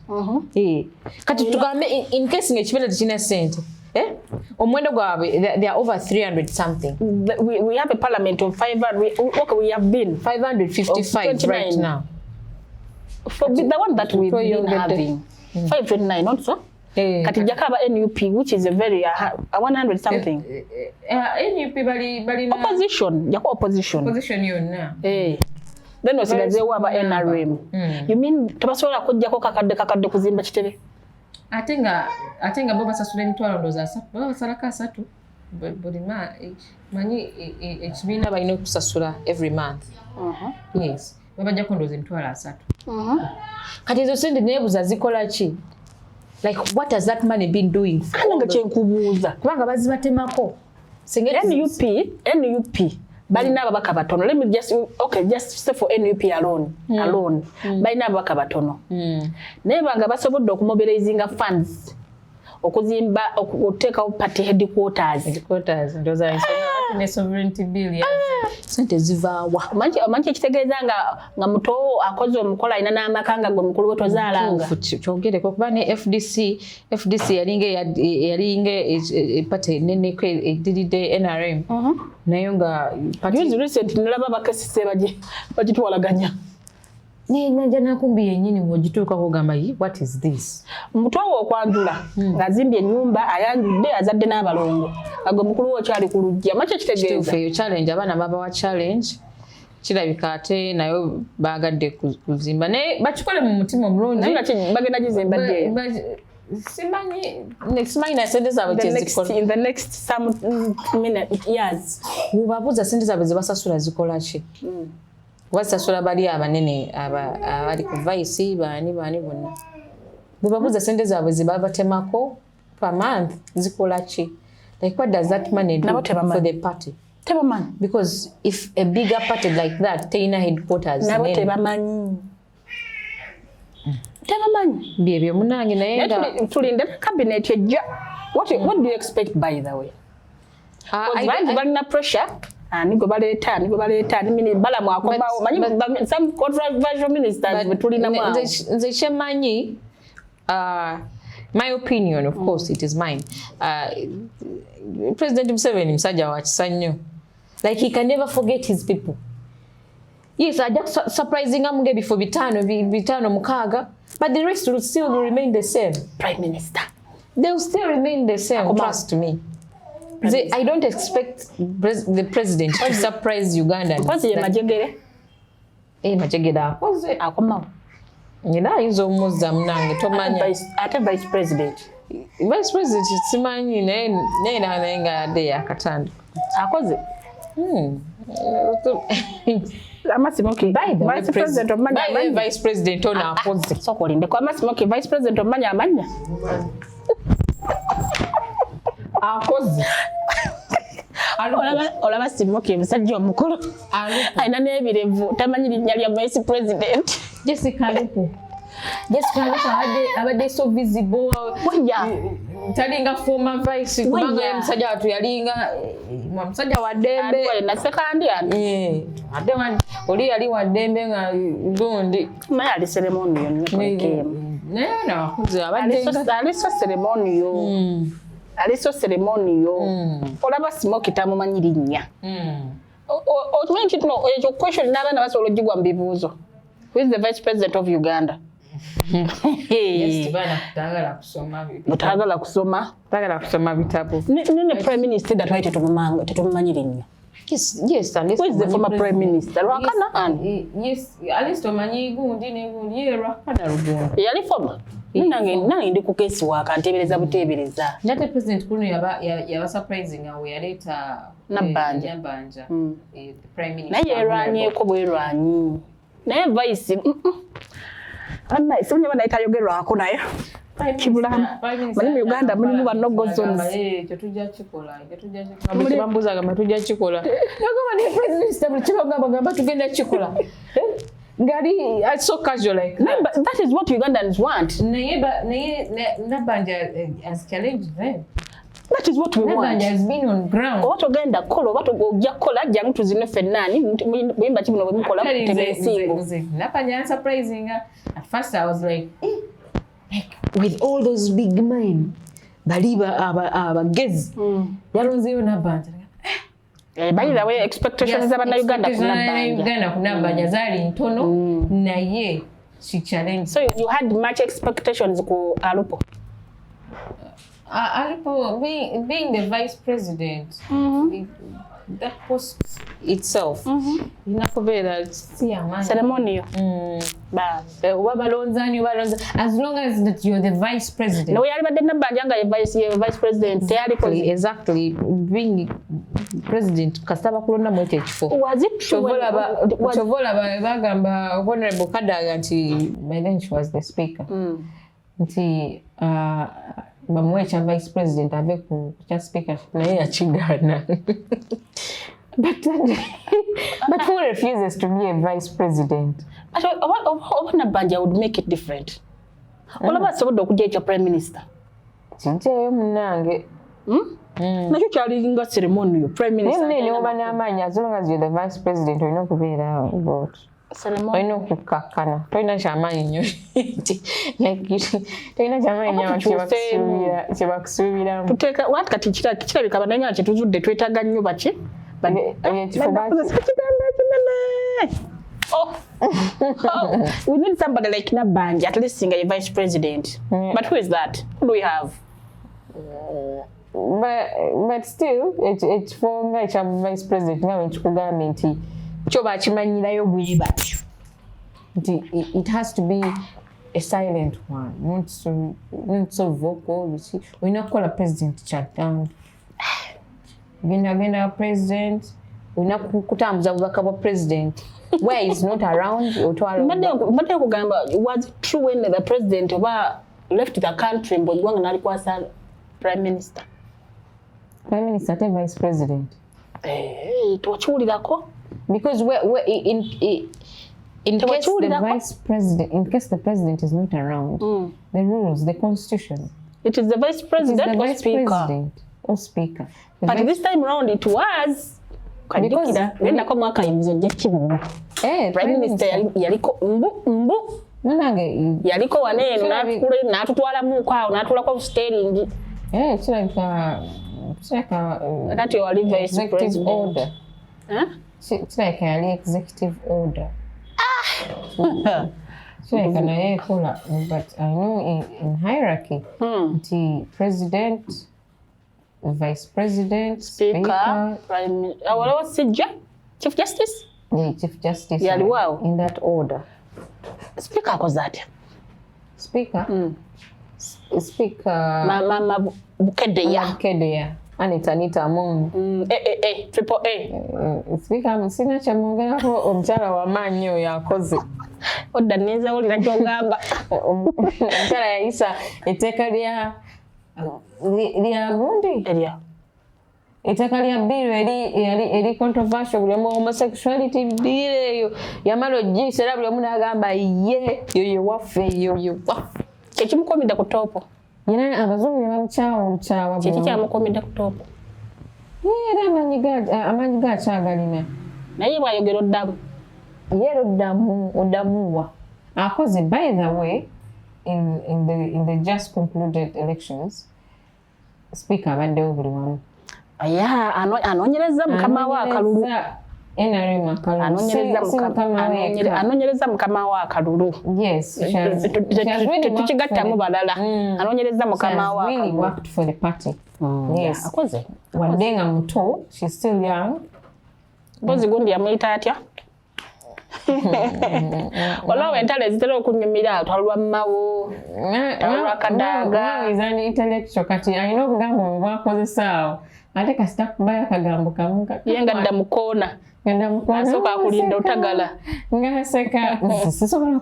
Eh. Kati tugambe in case ng'ekibiina tekirina sente, eh? Omuwendo gwabwe they are over 300 something. We have a parliament of 500. Okay, we have been 555 Of right 29. now. For the one that we've been Tweyongedde. having, 529, not so. Eh, Kati jjako aba NUP, which is a very 100 something. Eh, NUP bali balina Opposition, jjako opposition. Opposition yonna. Eh. Then osigazeewo aba NRM. You mean tebasobola kuggyako kakadde kakadde kuzimba kitebe? Ate nga bo basasula emitwalo ndowooza 30, baba basalako 30 buli manyi ekibiina balina okusasula every month. Yes, babajjako ndowooza emitwalo 30. Kati ezo sente neebuza zikola ki? Like, what has that money been doing for Kale all nga those- kyenkubuuza. Kubanga bazibatemako. NUP, NUP balina ababaka batono. Let me just, okay, just say for NUP alone, balina ababaka batono, naye banga basobodde okumobilizinga funds okuzimba, okuteekawo party headquarters. Headquarters, ndowooza ensonga. Ne sovereignty bill ya sente zivaawa? Omanyi ekitegeeza nga muto akoze omukolo, alina n'amaka, nga gwe mukulu we tozaalanga? Kituufu, kyogereko, kuba ne FDC yalinga party eneneko eddiridde NRM, naye nga party- Juzi recent nalaba bakesise bagitwalaganya. Naja nakumbi yennyini bw'ogituukako ogamba, "Yi, what is this?" Muto we okwanjula ng'azimbye ennyumba, ayanjudde, azadde n'abalongo, nga gwe mukulu we okyali ku luggya. Omanyi Kituufu. ekitegeeza? Eyo challenge, abaana babawa challenge, kirabika ate nayo baagadde kuzimba, naye bakikole mu mutima omulungi. Naye nga bagenda gizimba ddi eyo? Simanyi na sente zaabwe kyezikola. In the next some minute, years. Bwebabuuza sente zaabwe zebasasula zikola ki, bazisasula bali abanene abali ku vice, baani baani bonna, bwebabuuza sente zaabwe zebabatemako per month zikola ki, like what does that money do Nabo tebamanyi. for the party? Tebamanyi. Because if a bigger party like that teyina headquarters Nabo nene. tebamanyi, tebamanyi. Byebyo munange, naye Naye nga tulinde cabinet ejja. What do you expect, by the way? Bangi balina pressure, ani gwe baleeta, ani gwe baleeta, ani Balamu akomawo. Manyi some controversial ministers bwe tulinamu awo. Nze kyemanyi, my opinion, of course it is mine, President Museveni musajja wa kisa nnyo. Like, he can never forget his people. Yes, ajja surprisingamu ng'ebifo bitaano, bitaano mukaaga, but the rest will still remain the same. Prime minister. They will still remain the same. Akomawo. Trust me. I don't expect the president to surprise Ugandans. Mpozi ye Majegere. Eh, Majegere akoze. Akomawo. Nyina ayinza omuzza, munange tomanya. Ate vice president? Vice president simanyi, naye nga yadde yakatandika. Akoze. Amasimoki, vice president omanya amannya? Vice president ono akoze. Sooka olindeko. Amasimoki, vice president omanya amannya? Akoze. Olaba Simoki, omusajja omukulu alina n'ebirevu, tamanyi linnya lya vice president. Jessica Alupo, Jessica Alupo abadde so visible. Waya. Talinga former vice, kubanga Waya. ye musajja watu yalinga musajja wa ddembe. Nasekandi ani? Eh, ate oli yali wa ddembe nga gundi. Naye ali ceremonial nnyo tulekemu. Naye nawakuze abadde nga Ali so ceremonial, ali so ceremonial. Olaba Simoki tamumanyi linnya. Okimanyi nti no ekyo question n'abaana basobola ogigwa mu bibuuzo, "Who is the vice president of Uganda?" Yes, baana kutagala kusoma. Mutagala kusoma. Tagala kusoma bitabo. Ne prime minister da twali tetumumanyi linnya. Yes, at least Who is the omanyi former prime minister? Lwakana ani? Yes, at least omanyi gundi ne gundi, ye Lwakana Rugunda. Yali former. Nange ndi ku case waaka, nteebereza buteebereza. Nate president kuno yaba surprising awo yaleeta Nabbanja. Nabbanja. The prime minister. Naye yerwanyeeko bwerwanyi, naye vice simunya banaye tayogerwako, naye kibulamu. Manyi mu Uganda mulimu ba no-go zones. Ekyo tujja kikola, ekyo tujja kikola. Buli kibambuuza agamba tujja kikola. Nagamba ne prime minister buli kibagamba gamba tugenda kikola. Eh, ngali so casual like Naye that is what Ugandans want. Naye Nabbanja has challenged them. That is what we want. Nabbanja has been on ground. Oba togenda kukola, oba ojja kukola, jangu tuzine ffenna. Ani buyimba ki buno bwe mukola? Actually, Mutema ensingo. Nabbanja surprising. At first I was like, eh, like with all those big men bali abagezi, yalonzeyo Nabbanja. Eh, by the way, expectations z'abannayuganda ku Nabbanja. Uganda ku Nabbanja zaali ntono, naye she challenged. So you had much expectations ku Alupo? Alupo being the vice president, that post itself ina kubeera si yamaanyi. Ceremonial. Ba Oba balonze ani, oba balonze, as long as that you're the vice president. Nawe yalibadde Nabbanja nga ye vice president teyaliko. Exactly, being president kasita bakulonda mu ekyo ekifo. Was it true Kyova olaba bagamba Honorable Kadaga nti, by then she was the speaker, nti bamuwe ekya vice president ave ku kya speaker, naye yakigaana. But who refuses to be a vice president? But oba Nabbanja would make it different. Olaba asobodde okujja ekya prime minister. Kijjayo munange. Nakyo kyalinga ceremonial, prime minister. Naye neoba n'amaanyi, as long as you're the vice president, olina okubeera bwotyo. Ceremonial. Olina okukakkana, tolina kyamaanyi nnyo, like, tolina kyamaanyi nnyo abantu Tukyuseemu. kyebakusuubiramu. Tuteeka wati kati kirabika bannayuganda kyetuzudde twetaaga nnyo baki. Ekifo Ekigambo ekinene. Oh. Oh, we need somebody like Nabanja, at least nga ye vice president. But who is that? Who do we have? But still, ekifo nga ekya vice president, nga bwekikugambye nti kyo bakimanyirayo bwe batyo nti it has to be a silent one, not so vocal. Biki, olina kukola president kyagamba, genda genda president, olina kutambuza bubaka bwa president where is not around, otwala. Mbadde nkugamba, was it true when the president oba left the country, mbu eggwanga n'alikwasa prime minister? Prime minister ate vice president. Eh, tokiwulirako? Because in case the Tewakiwulirako? vice president, in case the president is not around, the rules, the constitution, It is the vice it is president the or vice speaker. President or speaker. The But vice- this time round it was kajjukira gendako mwaka yimizo ojja kibona. Eh, prime minister yaliko mbu mbu Munange, yaliko wano eno n'atutwalamuko awo n'atulako steering. Eh, kirabika Kati wali vice executive president. order. Eh? Kirabika yali executive order. Kirabika naye ekola, but I know in hierarchy nti president, vice president, speaker, speaker, prime, waliwo sijja chief justice. Yeah, chief justice. Yaliwo awo. In that order. Speaker akoze atya? Speaker, speaker Mama Bukedeya. Bukedeya, Anita, Anita Among. A, A, A, triple A. Speaker sina kyamwogerako, omukyala wamaanyi oyo akoze. Odda ninza wulira kyogamba. Omukyala yayisa etteeka lya gundi, erya etteeka lya bill eri eri eri controversial, buli omu, homosexuality bill eyo yamala ogiyisa era buli omu n'agamba ye yo yewaffe, yo yewaffe. Kyekimukomidde ku top. Yina abazungu ne bamukyawa olukyawa. Kiki kyamukomidde ku top? Era amaanyi ga akyagalina. Naye bwayogera oddamu. Ye era oddamu oddamuwa akoze. By the way, in the just concluded elections, speaker abaddewo buli wamu. Ya, anoonyereza mukama we akalulu. Anoonyereza NRM akalulu. Si mukama we yekka. Anoonyereza mukama we akalulu. Yes, she has really worked Tetukigattamu balala. Anoonyereza She mukama has we really akalulu. worked for the party. Yes. Akoze. Wadde nga muto, she's still young. Mpozi gundi yamuyita atya? Olaba entalo ezitera okunyumira, talwa Mao, talwa Kadaga. Mao is an intellectual. Kati alina obugambo bwe bwakozesa awo, ate kasita kubayo akagambo kamu Ye nga dda mu koona. Ngenda mukoona. Asooka akulinda otagala. Ngaseka. Sisobola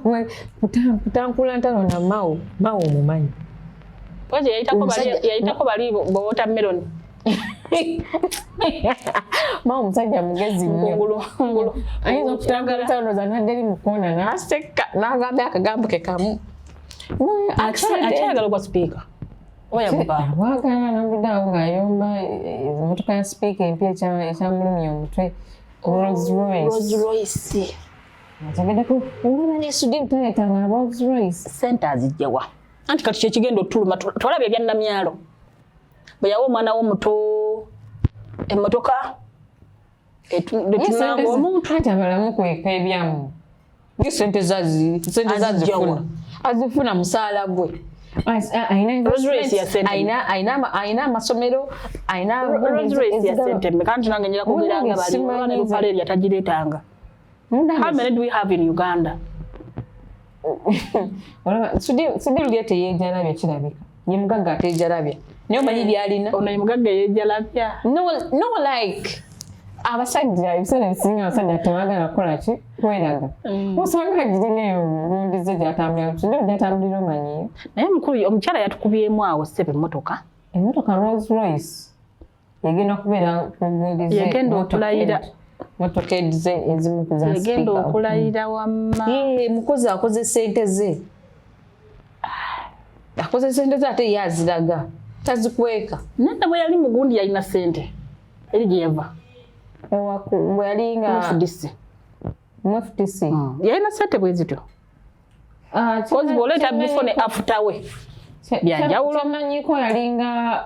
kutankula ntalo na Mao. Mao omumanyi. Mpozi yayitako bali bowatermelon. Mao omusajja mugezi nnyo. Ngulu ngulu. Ayinza okutambula ntalo zanadde eri mukoona n'aseka n'agamba akagambo ke kamu. Akyayagala ogwa sipiika oba yaguvaako? Bwagala nambudde awo ng'ayomba emmotoka ya sipiika empya ekyamulumya omutwe, Rolls Royce. Rolls Royce. Ategeddeko olaba ne Sudhir taleetanga Rolls Royce. Sente azijjawa? Anti kati kyekigenda otuluma, twalabye ebyannamyalo bwe yawa omwana w'omuto emmotoka etunanga omuntu. Anti abalamu kweka ebyamu. Ye sente sente zazifuna, azifuna musaala gwe. Rolls Royce ya sente. Ayina amasomero, ayina Rolls Royce ya sente mmeka? Anti nange njira kwogera nga bali Simanyi oba ne Ruparelia tagireetanga. How many do we have in Uganda? Olaba Sudhir lye teyeejalabya, kirabika ye mugagga ateejalabya, naye omanyi byalina. Ono ye mugagga yeejalabya. No, like abasajja ebiseera ebisinga abasajja tebagala kukola ki, kweraga. Osanga girina eyo gundi ze gyatambulira, Sudhir gyatambulira omanyiyo. Naye mukulu omukyala yatukubyemu awo ssebe emmotoka. Emmotoka Rolls Royce yegenda kubeera ku gundi ze. Yegenda okulayira. Motorcade ze ezimu ku za Yegenda speaker. okulayira wamma. Ye mukozi akoze sente ze, akoze sente ze ate ye aziraga. Tazikweka. Nanda bwe yali mugundi yalina sente eri gye yava. Bwe yali nga FDC. Mu FDC. Yalina sente bwe zityo. Kozi bw'oleeta before ne after we. Byanjawulo. Kyemanyiko yalinga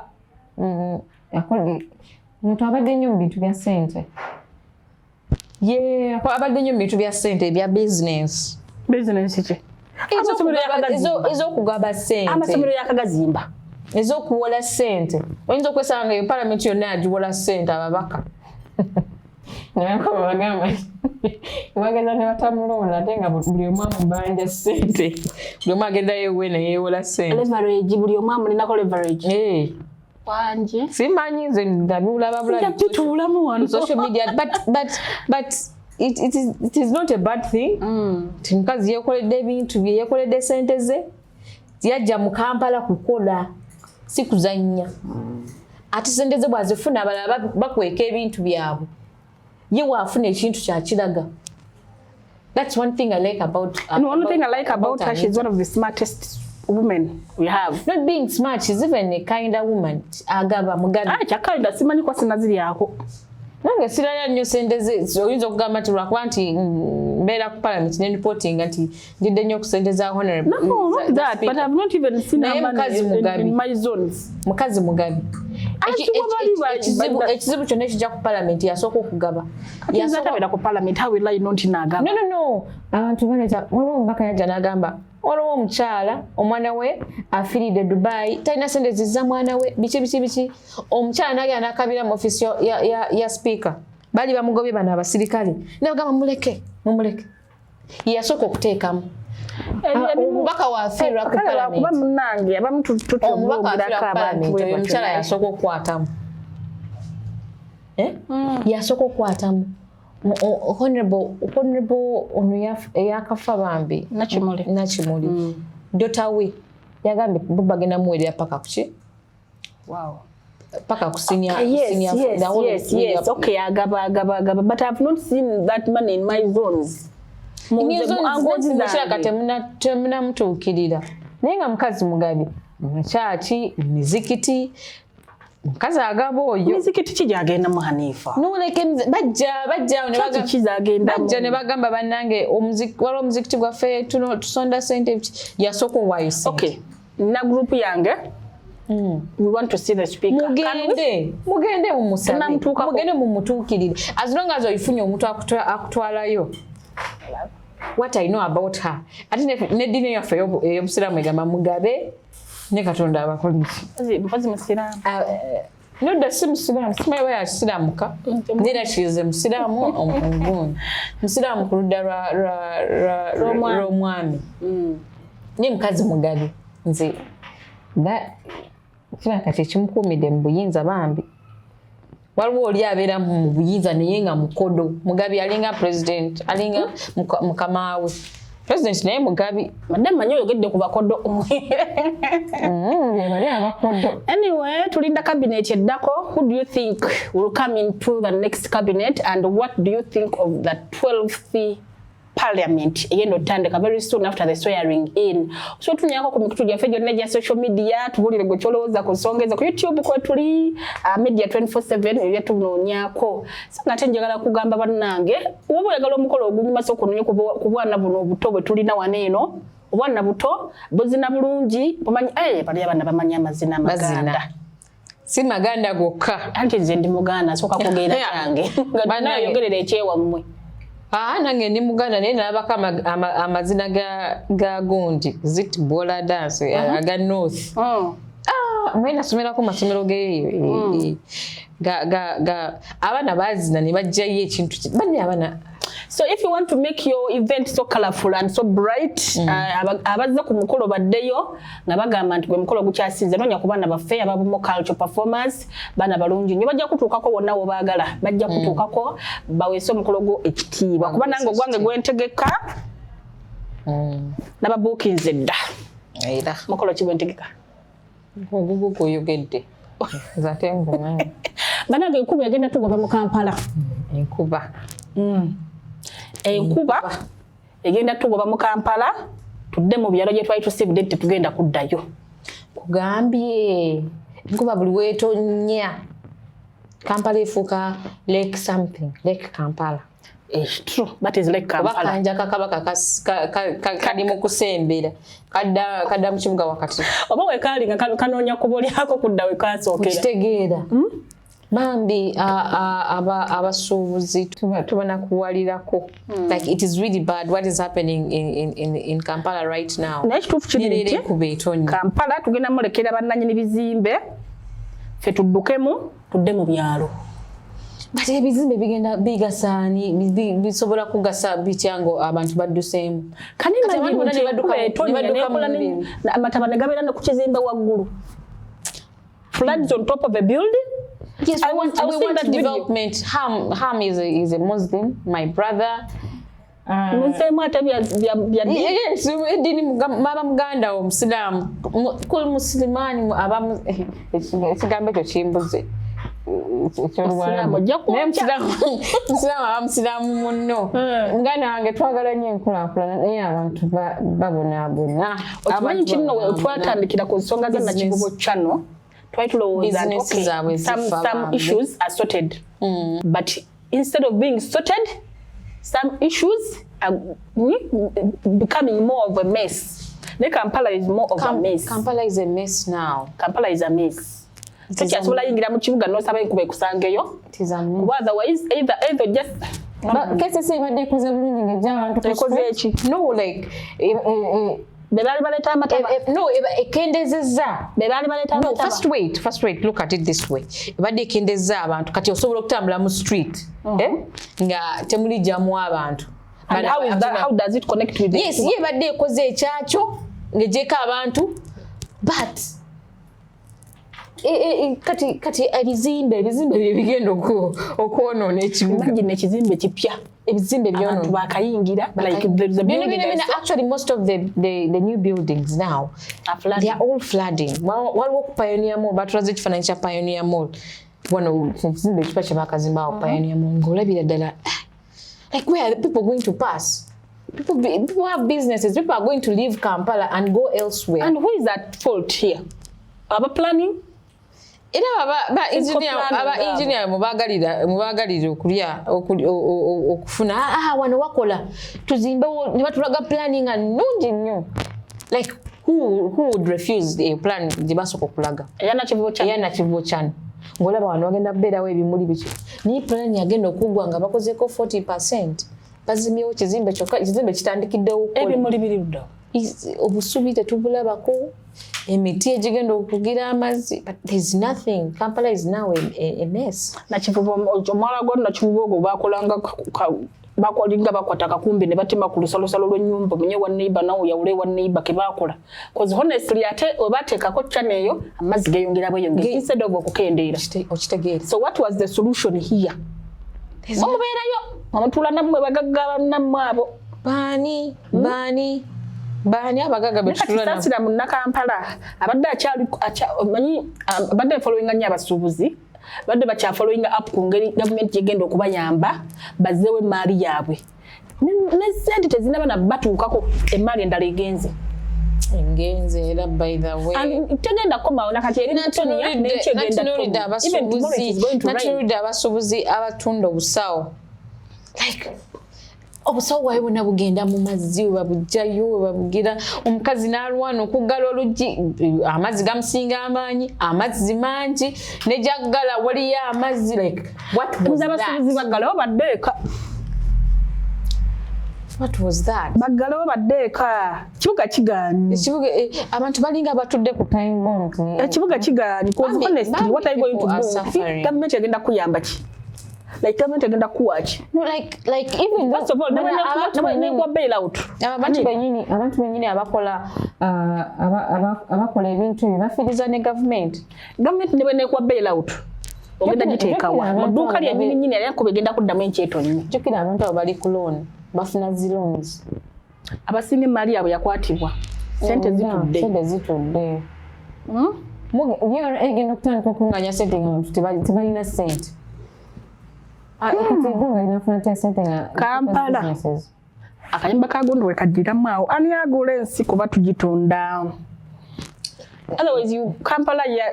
omuntu abadde nnyo mu bintu bya ssente. Ye abadde nnyo mu bintu bya ssente ebya business. Business ki? Ez'okugaba ssente. Amasomero yakagazimba. Ez'okuwola ssente. Oyinza okwesanga nga palamenti yonna yagiwola ssente ababaka. Nabako bagamba bageza ne batamulonda ate nga buli omu amubanja ssente. Buli omu agendayo ewuwe ne yeewola ssente. Leverage, buli omu amulinako leverage. Wanje. Simanyi nze ndabulaba bulabi. Bituulamu wano. Social media, but it is not a bad thing. Nti mukazi yeekoledde ebintu bye, yeekoledde ssente ze, yajja mu Kampala kukola, si kuzannya. Ate ssente ze bw'azifuna abalala bakweka ebintu byabwe. Ye waafuna ekintu kyakiraga. That's one thing I like about And one thing I like about her, she's one of the smartest women we have. Not being smart, she's even a kinder woman. Agaba mugabi. Kyakalinda simanyi kwa sinaziri yako. Nange sirala nnyo sente ze, oyinza okugamba nti lwakuba nti mbeera ku parliament ne reporting nti ndidde nnyo ku sente za honorable. No, not that, but I've not even seen her money in my zones. Mukazi mugabi. Ekizibu kyonna ekijja ku parliament yasooka okugaba. Yasooka ku parliament, how will I not nagaba? No. Abantu baleeta, waliwo omubaka yajja n'agamba waliwo omukyala omwana we afiiridde Dubai, talina sente zizza mwana we, biki biki biki. Omukyala n'agenda n'akabira mu ofiisi ya speaker. Bali bamugobye bano abasirikale. N'abagamba mumuleke, mumuleke. Ye yasooka okuteekamu. Omubaka waafiirwa ku Kuba munnange abamu Omubaka waafiirwa ku palamenti, oyo omukyala yasooka okukwatamu. Yasooka okukwatamu. Honorable ono eyakafa bambi. Nakimuli. Nakimuli. Daughter we yagambye bo bagenda muweerera paka kuki? Wow. Paka ku senior. Yes. Okay, agaba agaba agaba, but I've not seen that money in my zones. Kiraka temunamutuukirira, naye nga mukazi mugabi mukyaki mizikiti, mukazi agaba oyo. Mizikiti ki gyagendamu, Hanifa? Noleka bajja ne bagamba bannange waliwo omuzikiti gwaffe tusonda sente, yasooka owaayo sente. Na group yange, we want to see the speaker. Mugende, mugende mumusabe, mugende mumutuukirire, as long as oyifunye omuntu akutwalayo. What I know about her, ate n'eddiini yaffe ey'obusiraamu egamba mugabe ne Katonda abakoliki. Mpozi musiraamu? Nodda si musiraamu, simanyi oba yakisiraamuka, naye kirize musiraamu omugundi musiraamu ku ludda lw'omwami, naye mukazi mugabi. Nze kiraka kyekimukuumidde mu buyinza bambi. Waliwo oli abeera mu buyinza naye nga mukodo, mugabi alinga president, alinga mukamaawe president, naye mugabi. Madde mmanyi oyogedde ku bakodo. Bali abakodo. Anyway, tulinda cabinet eddako. Who do you think will come into the next cabinet, and what do you think of the 12th parliament egenda otandika very soon after the swearing in? So tunyako ku mikutu gyaffe gyonna egya social media, tubulire gwe kyolowooza ku nsonga ezo. Ku YouTube kwetuli, Media 24/7 ebya tunoonyaako. So ngate njagala kugamba bannange, woba oyagala omukolo ogunyuma, sooka ononye ku bwana buno obuto bwe tulina wano eno. Obwana buto buzina bulungi, bumanyi bali abaana bamanyi amazina amaganda. Si maganda gokka. Anti nze ndi muganda, sooka kugenda kyange nga nayogerera ekyewammwe. Ah, nange ndi muganda, naye nalabako amazina ga gundi zit bola dance aga north. Ah, mwe nasomerako masomero geeyo ga abaana bazina ne bajjayo ekintu banne abaana. So if you want to make your event so colorful and so bright, abazze ku mukolo baddeyo nga bagamba nti gwe mukolo gukyasinze, noonya ku baana baffe ababumu culture performance. Baana balungi nnyo, bajja kutuukako wonna wobaagala, bajja kutuukako baweese omukolo gwo ekitiibwa, kuba nange ogwange gwentegeka nababuukinze dda. Era mukolo ki gwentegeka? Ogugu gw'oyogedde, nze ate ngumanyi. Banange, enkuba egenda tugoba mu Kampala. Enkuba. Enkuba egenda tugoba mu Kampala, tudde mu byalo gye twali tusibudde nti tetugenda kuddayo. Kugambye Enkuba buli weetonnya, Kampala efuuka lake something, Lake Kampala. Eh, true, that is like Oba Kampala. Kanja kakabaka kali mu kusembera kadda mu kibuga wakati. Oba wekaali nga kanoonya kubo lyako kudda wekasookera. Kitegeera bambi abasuubuzi tubanakuwalirako. Like, it is really bad what is happening in Kampala right now. Naye ekituufu kiri Nereera nti enkuba etonnya. Kampala tugenda mulekera bannanyini bizimbe, ffe tuddukemu tudde mu byalo. But ebizimbe bigenda bigasaani, bisobola kugasa bitya ngo abantu badduseemu? Kani Kati abantu bonna ne badduka mu bibiri. Amataba ne gabeera ne ku kizimbe waggulu, floods on top of a building. Yes, I we want, I was we seeing want that video. Development. Ham is a Muslim, my brother. Muzeemu ate bya ddiini. Yes, eddiini baba muganda wo Musiraamu. Kul musilimaani aba ekigambo ekyo kimbuze. Musiraamu, ojja kwokya. Naye Musiraamu aba Musiraamu munno. Muganda wange, twagala nnyo enkulaakulana, naye abantu babonaabona. Okimanyi Abantu kino, babonaabona. twatandikira ku nsonga za Business. Nakivubo Channel, twali tulowooza nti Business okay, zaabwe zifa some bambi. issues are sorted, but instead of being sorted, some issues are becoming more of a mess. Ne Kampala is more of a mess. Kampala is a mess now. Kampala is a mess. It is a Tokyasobola yingira mu kibuga n'osaba enkuba ekusangeyo, It is a mess. kuba otherwise either just KCC ebadde ekoze bulungi ng'ejja abantu ku Ekoze street. eki? No, like Be baali baleeta amataba. No, ekendezezza. Be baali baleeta No, amataba. first wait, look at it this way. Ebadde ekendezza abantu, kati osobola okutambula mu street, eh? Nga temulijjamu abantu. And But how is that, how does it connect with the Yes, ye ebadde ekoze ekyakyo ng'egyeko abantu, but kati ebizimbe bye bigenda okwonoona ekibuga. Imagine ekizimbe kipya, Ebizimbe abantu byonoona. bakayingira, like there's a Bino, building bino, I bino, saw. Actually, most of the new buildings now, Are flooding. they are all flooding. Waliwo ku Pioneer Mall, batulaze ekifaananyi kya Pioneer Mall. Wano ekizimbe ekipa kye bakazimbawo, Pioneer Mall, ng'olabira ddala, ah, like, where are the people going to pass? People have businesses. People are going to leave Kampala and go elsewhere. And who is at fault here? Aba planning? Era aba engineer, planning aba abo. Engineer mubagalira okulya okufuna, ah, wano wakola tuzimbewo, ne batulaga planning nga nnungi nnyo. Like, who would refuse a plan gye basooka okulaga? Eya Nakivubo kya Eya Nakivubo Channel, ng'olaba wano wagenda kubeerawo ebimuli biki, naye plan yagenda okuggwa nga bakozeeko 40, bazimbyewo kizimbe kyokka, ekizimbe kitandikiddewo okukola. Ebimuli biri luddawo? Obusubi tetubulabako, emiti egigenda okugira amazzi, but there's nothing. Kampala is now a mess. Nakivubo, omwala gwa Nakivubo ogwo bakolanga bakolinga bakwata akakumbi ne batema ku lusalosalo lw'ennyumba, omenye wa neighbor nawe oyawule wa neighbor ke bakola, 'cause honestly ate obateekako channel eyo, amazzi geeyongera bweyongera instead of okukendeera. Okitegeera? So what was the solution here? Mubeerayo omutuula nammwe bagagga bannammwe abo. Baani abagagga Naye kati betutula nabo? Saasira munnakampala abadde akyali omanyi, abadde followinga nnyo abasuubuzi, badde bakyafollowinga up ku ngeri gavumenti gyegenda okubayamba bazzeewo emaali yaabwe. Ne sente tezinaba na batuukako, emaali endala egenze. Engenze era, by the way. And tegenda kukomawo nakati, eri mutonya n'enkya egenda Natunuulidde kutonya. Even tomorrow it is going to rain. Natunuulidde abasuubuzi abatunda obusawo, like obusawo bwawe bwonna bugenda mu mazzi, we babugjayo, we babugira, omukazi n'alwana okuggala oluggi, amazzi gamusinga amaanyi, amazzi mangi, nejaggala waliyo amazzi. Like, what was Nze abasuubuzi that? baggalewo badde eka. What was that? Baggalewo badde eka, kibuga kigaanyi. Ekibuga, abantu balinga batudde ku time bomb. Ekibuga kigaanyi, 'cause honestly, Bambi, what are you going to people are do? suffering. Gavumenti egenda kuyamba ki? Like, gavumenti egenda kuwa ki? No, like even First of all, bana abantu nekuwa bail out. Abantu bennyini abakola abakola ebintu ebyo bafiiriza ne gavumenti. Gavumenti ne bwenekuwa bail out, ogenda giteekawa Jjukira mu abantu dduuka abo lyennyini nnyini, yali enkuba egenda kuddamu enkyeto nnyo. Jjukira abantu abo bali ku loan, bafuna zi loans. Abasinga emaali yaabwe yakwatibwa, sente zitudde. Sente zitudde. URA egenda okutandika okunganya sente nga abantu tebalina sente. Ah, kati eggwanga linafuna tya sente nga Kampala. businesses? Akayimba ka gundi wekagiramu awo, ani agula ensi kuba tugitunda? Otherwise you Kampala ya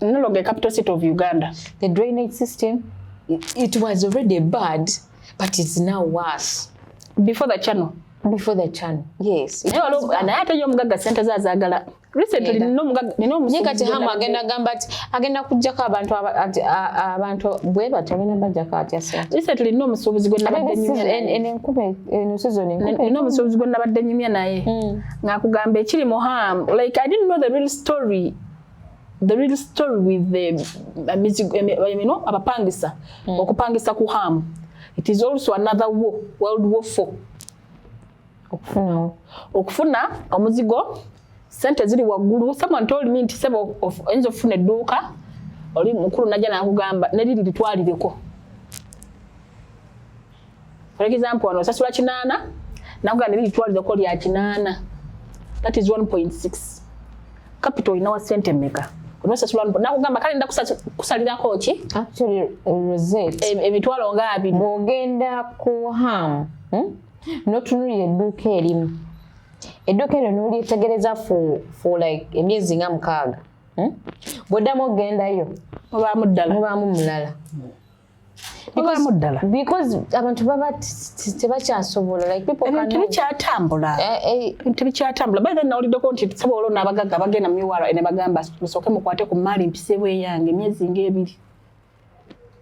No longer capital city of Uganda. The drainage system, it was already bad, but it's now worse. Before the channel. Before the channel, yes. Naye ate ye omugagga sente ze azaagala. Recently nina omugagga, nina Naye kati omusuubuzi Hamu agenda gamba ati agenda kuggyako abantu abantu bwe batyo, agenda bajjako atya sente? Recently nina omusuubuzi gwe nabadde nyumya naye. Eno enkuba, eno season enkuba. Nina omusuubuzi gwe nabadde nyumya naye ng'akugamba ekiri mu Ham, like, I didn't know the real story with the mizigo, abapangisa, okupangisa ku Ham, it is also another war, World War Four. Okufunawo. Okufuna omuzigo, sente ziri waggulu. Someone told me nti, sebo, oyinza okufuna edduuka, oli mukulu najja nakugamba neriri litwalireko. For example, wano osasula 800, nakugamba neriri litwalireko lya 800. That is 1.6. Capital olinawa sente mmeka? Onosasula, nakugamba kale nda kusalirako ki? Actually, Rosette, emitwalo nga 20. Bw'ogenda ku Ham, N'otunulira edduuka erimu, edduuka eryo n'olyetegereza for like emyezi nga 6, Bw'oddamu ogendayo, mubaamu ddala. Mubaamu mulala. Mubaamu ddala. Because abantu baba tebakyasobola, like people Ebintu cannot tebikyatambula. Eh, eh. Ebintu tebikyatambula. By then nawuliddeko nti sobola olwo n'abagagga bagenda mu URA ne bagamba, musooke mukwate ku maali mpiseewo eyange emyezi ng'ebiri,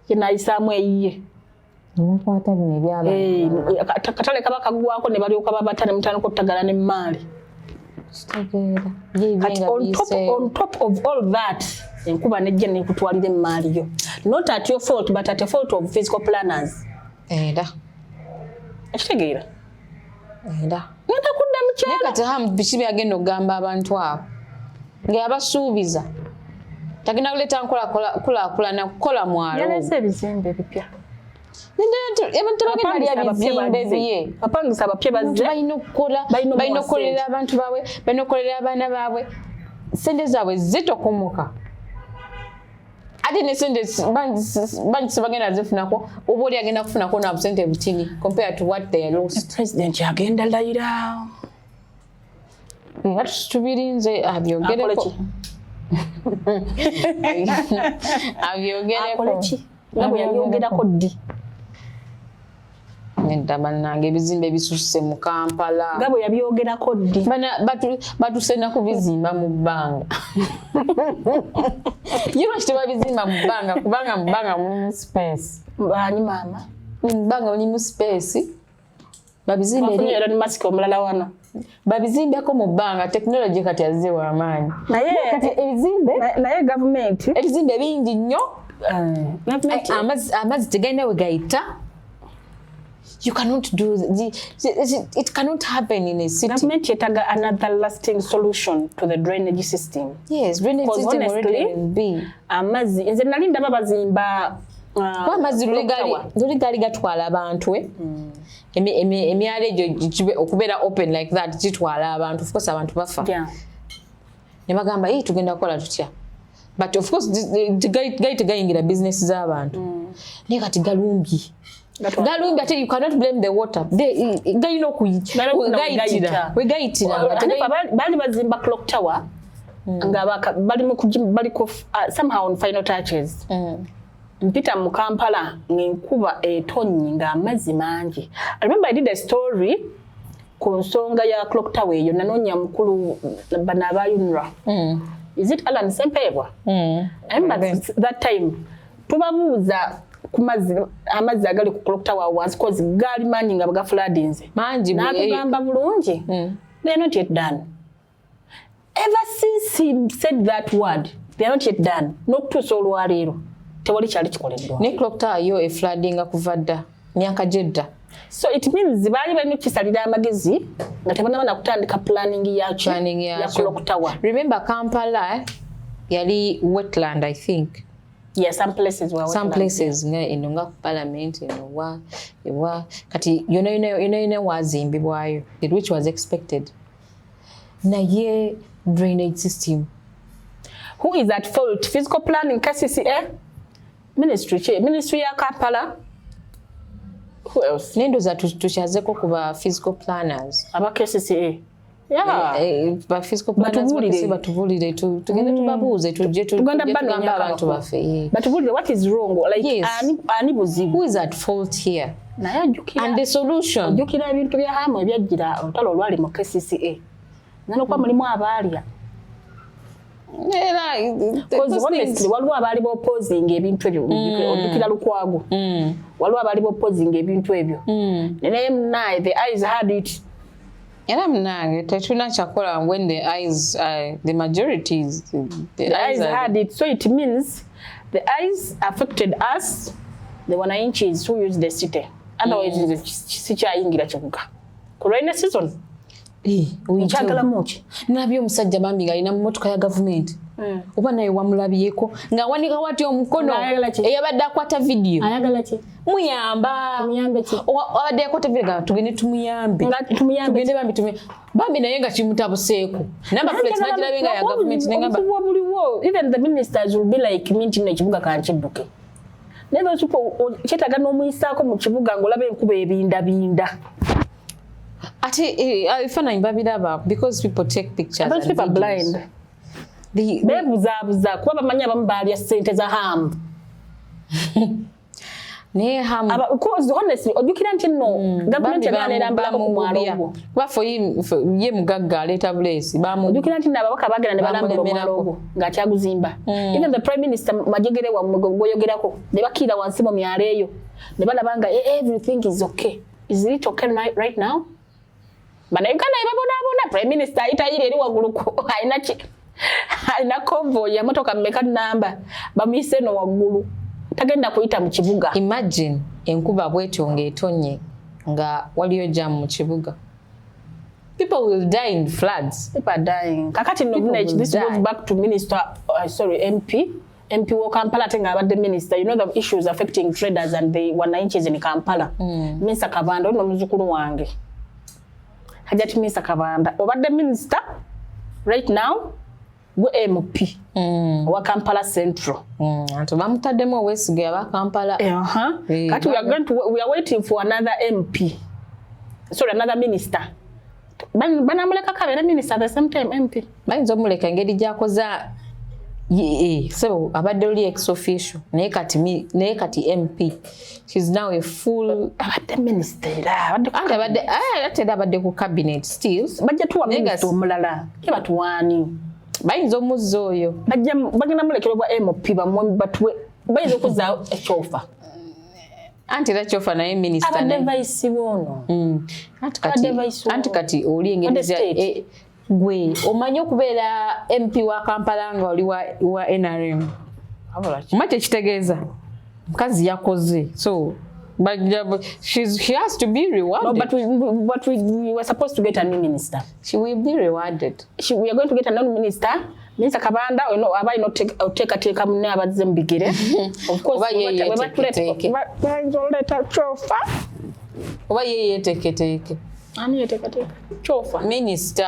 yenayisaamu eyiye. Nebakwata bino ebyabantu. Eh, katale kaba kaggwako ne balyoka babata ne mutandika okutagala n'emmaali. Kitegeera. Kati on top of all that, enkuba nejja nekutwalira emmaali yo, not at your fault but at the fault of physical planners. Era. Ekitegeera? Era. Ngenda kudda Naye mukyala. Kati Ham biki byagenda okugamba abantu abo ng'abasuubiza tagenda kuleeta nkulaakulana kukola mwalo? Yaleese ebizimbe ebipya. Abantu tebagenda lya bizimbe bye. Abapangisa abapya Abantu bazze. balina okukola. Balina Balina omuwa okukolerera ssente. abantu baabwe, balina okukolerera abaana baabwe. Sente zaabwe zitokumuka, ate ne sente bangi sibagenda zifunako, oba oli agenda kufunako na busente butini compared to what they lost. President agenda layira. Nga tubirinze abyogereko. Akole ki? Abyogereko. Akole ki nga bwe yabyogerako ddi? Nedda bannange, ebizimbe bisusse mu Kampala. Nga bwe yabyogerako ddi? Batuse na kubizimba mu bbanga. Ye lwaki tebabizimba mu bbanga? Kubanga mu bbanga mulimu space. Baani maama? Mu bbanga mulimu space, babizimbe. Bafunye Elon Musk omulala wano. Babizimbeko mu bbanga, technology kati azze w'amaanyi. Naye Kati ebizimbe naye gavumenti ebizimbe bingi nnyo. Gavumenti Amazzi tegalina we gayita. You cannot do it, cannot happen in a city. Gavumenti yetaaga another lasting solution to the drainage system. Yes, drainage Because system honestly, already be amazzi nze nali ndaba bazimba Kuba amazzi luli clock tower. luli gaali gatwala abantu, eh? Emyalo egyo okubeera open like that kitwala abantu. Of course abantu bafa. Ne bagamba, "Hey, tugenda kukola tutya?" But of course gali tegayingira bizinesi z'abantu, naye kati galumbye. Galumbye, ate you cannot blame the water. Galina Galina okufuna wegayitira. wegayita. Wegayitira nga Hanifa, baali bazimba clock tower nga bali mu bali ku somehow on final touches. Mpita mu Kampala ng'enkuba etonnye ng'amazzi mangi. I remember I did a story ku nsonga ya clock tower eyo, nanoonya mukulu bano aba UNRA. Is it Alan Sempebwa? I remember that time tubabuuza ku mazzi, amazzi agali ku clock tower wansi, 'cause gaali mangi nga bagafloodinze. Mangi N'atugamba bulungi, they are not yet done. Ever since he said that word, they are not yet done, n'okutuusa olwaleero tewali kyali kikoleddwa. Ne clock tower yo efloodinga kuva dda, myaka gyedda. So it means baali balina okukisalira amagezi nga tebanaba nakutandika planning yakyo. Planning ya yakyo. Clock tower. Remember Kampala, eh, yali wetland, I think. Yeah, some places were Some wetland. places nga eno, nga ku parliament eno, wa ewa kati yona yona yona yona wazimbibwayo, which was expected, naye drainage system. Who is at fault? Physical planning, KCCA, ministry ki, ministry ya Kampala, who else? Nendoza tukyazeko ku ba physical planners. Aba KCCA. Ba physical planners Batubuulire. Batubulire, tugende tubabuuze, tujje Tugenda tujje tugambe banoonyako abantu abakulu. baffe. Batubulire what is wrong, like, ani buzibu? Who is at fault here? Naye ajjukira And the solution. Ojjukira ebintu bya Hamu ebyajjira olutalo olwali mu KCCA, nanokuba mulimu abaalya. Era Because those honestly, things- waliwo abaali boopposinga ebintu ebyo. Ojjukira Lukwago? Waliwo abaali boopposinga ebintu ebyo, naye munaye, the ayes had it. Era munange, tetulina kyakola when the ayes, the majority is the The ayes ayes are- had it, so it means the ayes affected us, the wananchis who use the city. Otherwise nze sikyayingira kibuga ku rainy season. Eh, oyita- Nkyagalamu ki? Nalabye omusajja bambi ng'alina mu motoka ya gavumenti, oba naye wamulabyeko ng'awanika wati omukono. Ng'ayagala ki? Eyabadde akwata vidiyo. Ayagala ki? Muyamba. Tumuyambe ki? Abadde akwata vidiyo nga tugende tumuyambe. Nga tumuyambe? Tugende bambi bambi, naye nga kimutabuseeko. Number plate nagirabye nga ya gavumenti, nengamba Obuzibu obuliwo, even the ministers will be like me, nti nno ekibuga kankidduke, naye those people kyetaaga n'omuyisaako mu kibuga ng'olaba enkuba ebindabinda. Ate ebifaananyi babiraba because people take pictures Those and people are videos. blind. Beebuzaabuza kuba bamanyi abamu baalya ssente za Hamu. Naye Hamu Because honestly, ojjukira nti nno gavumenti yagala nerambulako ku mwalo ogwo. Kuba ye mugagga aleeta buleesi. Ojjukira nti nno ababaka baagenda ne balambula omwalo Bamulemerako. ogwo ng'akyaguzimba. Even the prime minister Majegere wammwe gwoyogerako, ne bakiira wansi mu myalo eyo ne balaba nga everything is okay. Is it okay right now? Bannayuganda babonaabona. Prime minister ayitayira eri waggulu alina alina convoy ya motoka mmeka namba, bamuyise eno waggulu, tagenda kuyita mu kibuga. Imagine enkuba bwetyo ng'etonye nga waliyo jam mu kibuga, people will die in floods. People are dying. Kakati nno People this will goes die. back to minister, sorry, MP, MP wa Kampala ate ng'abadde minister. You know the issues affecting traders and the wananchis in Kampala. Minsa Kabanda, ono muzukulu wange. Hajati Minsa Kabanda. Obadde minister right now gwe MP wa Kampala Central. Anti bamutaddemu obwesige aba Kampala. Kati we are waiting for another MP. Sorry, another minister. Banamuleka kabeera minister at the same time MP. Bayinza omuleka engeri gyakoza sebo abadde oli ex official, naye kati MP, she's now a full Abadde minister era abadde Anti abadde ate era abadde ku cabinet still. Bajja tuwa Naye nga minisita omulala, ye batuwaani? Bayinza omuzza oyo. Bajja bagenda mulekera obwa MP, bamwe batuwe, bayinza okuzzaawo ekyofa. Anti era kyofa naye minisita. Abadde vice bwono. Anti kati Abadde vice anti kati oli engeri Abadde state. Gwe omanyi okubeera MP wa Kampala nga oli wa NRM, omanyi kyekitegeeza? Mukazi yakoze, so but she has to be No, rewarded. but we were supposed to get a new minister. She will be rewarded. We are going to get a new minister. Minister Kabanda ono aba alina oteekateeka munne abazze mu bigere. Of course, Oba ye we batuleeta- yeeteeketeeke. Bayinza oleeta kyofa. Oba ye yeeteeketeeke. Ani yeteekateeka? Kyofa. Minisita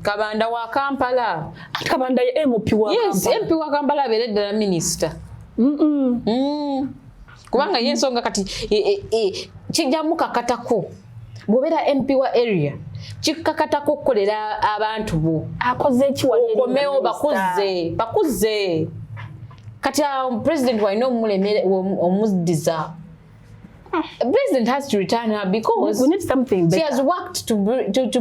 Kabanda wa Kampala. Ate Kabanda ye MP wa Yes. Kampala. MP wa Kampala abeere ddala minisita. Kubanga ye ensonga kati kijja mukakatako. Bw'obeera MP wa area, kikakatako okukolera abantu bo. Akoze ki wali eri Okomewo. nga minister? Bakuze kati awo president walina omulemere omuddiza. President has to return her because We need something she better. has worked to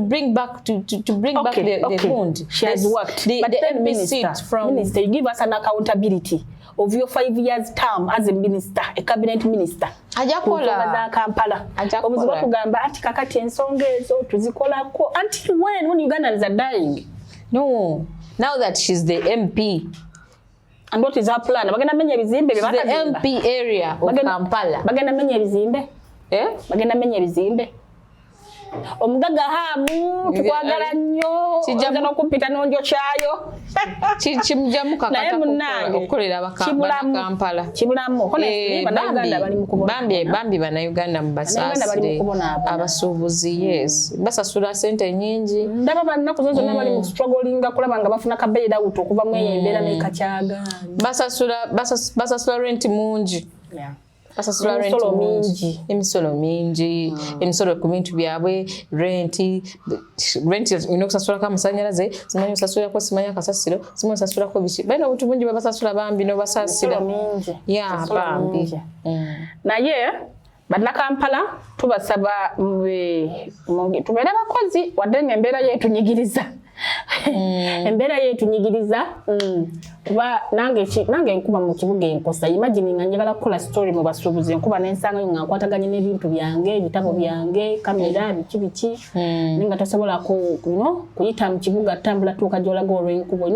bring back to bring back the wound. She has worked. But The then MP minister, seat from minister, you give us an accountability of your 5 years term as a minister, a cabinet minister. Ajja Ku nsonga kola. za Kampala. Ajja Obuzibu kola. bakugamba anti kakati ensonga ezo tuzikolako. Until when Ugandans are dying? No, now that she's the MP, And what is her plan? Bagenda menya ebizimbe bye she's the bakazimba. MP area of Kampala. Bagenda menya ebizimbe. Eh? Bagenda menya ebizimbe. Omugagga Hamu, tukwagala nnyo. Oyinza n'okumpita n'onjokyayo. Kimugyamu Naye kakata munnange, okukolera kibulamu. Bannakampala. Kibulamu. Honestly, Bannayuganda bali mu kubonaabona. Bambi Bannayuganda Bannayuganda bali mu mubasaasire. kubonaabona. Abasuubuzi, yes, basasula sente nyingi. Ndaba bannaku zo zonna bali mu strugglinga kulaba nga bafuna ka bail out okuva mu eyo embeera n'ekakyagaanyi. Basasula rent mungi. Basasula rent Emisolo mungi. Mingi. Emisolo mingi, emisolo ku bintu byabwe, rent. Rent olina okusasulako amasanyalaze, simanyi osasulako, simanyi akasasiro, simanyi osasulako biki. Balina obuntu bungi bwebasasula bambi n'obasaasira. Emisolo mingi. Ya. Emisolo Bambi. mingi. Naye Bannakampala tubasaba tubeere bakozi, wadde nga embeera yeetunyigiriza, embeera yeetunyigiriza. Kuba nange enkuba mu kibuga enkosa. Imagine nga njagala kukola story mu basuubuzi, enkuba nensangayo nga nkwataganye n'ebintu byange, ebitabo byange, kamera, biki biki, naye nga tosobola kuyita mu kibuga, tambula tuuka gy'olaga olw'enkuba.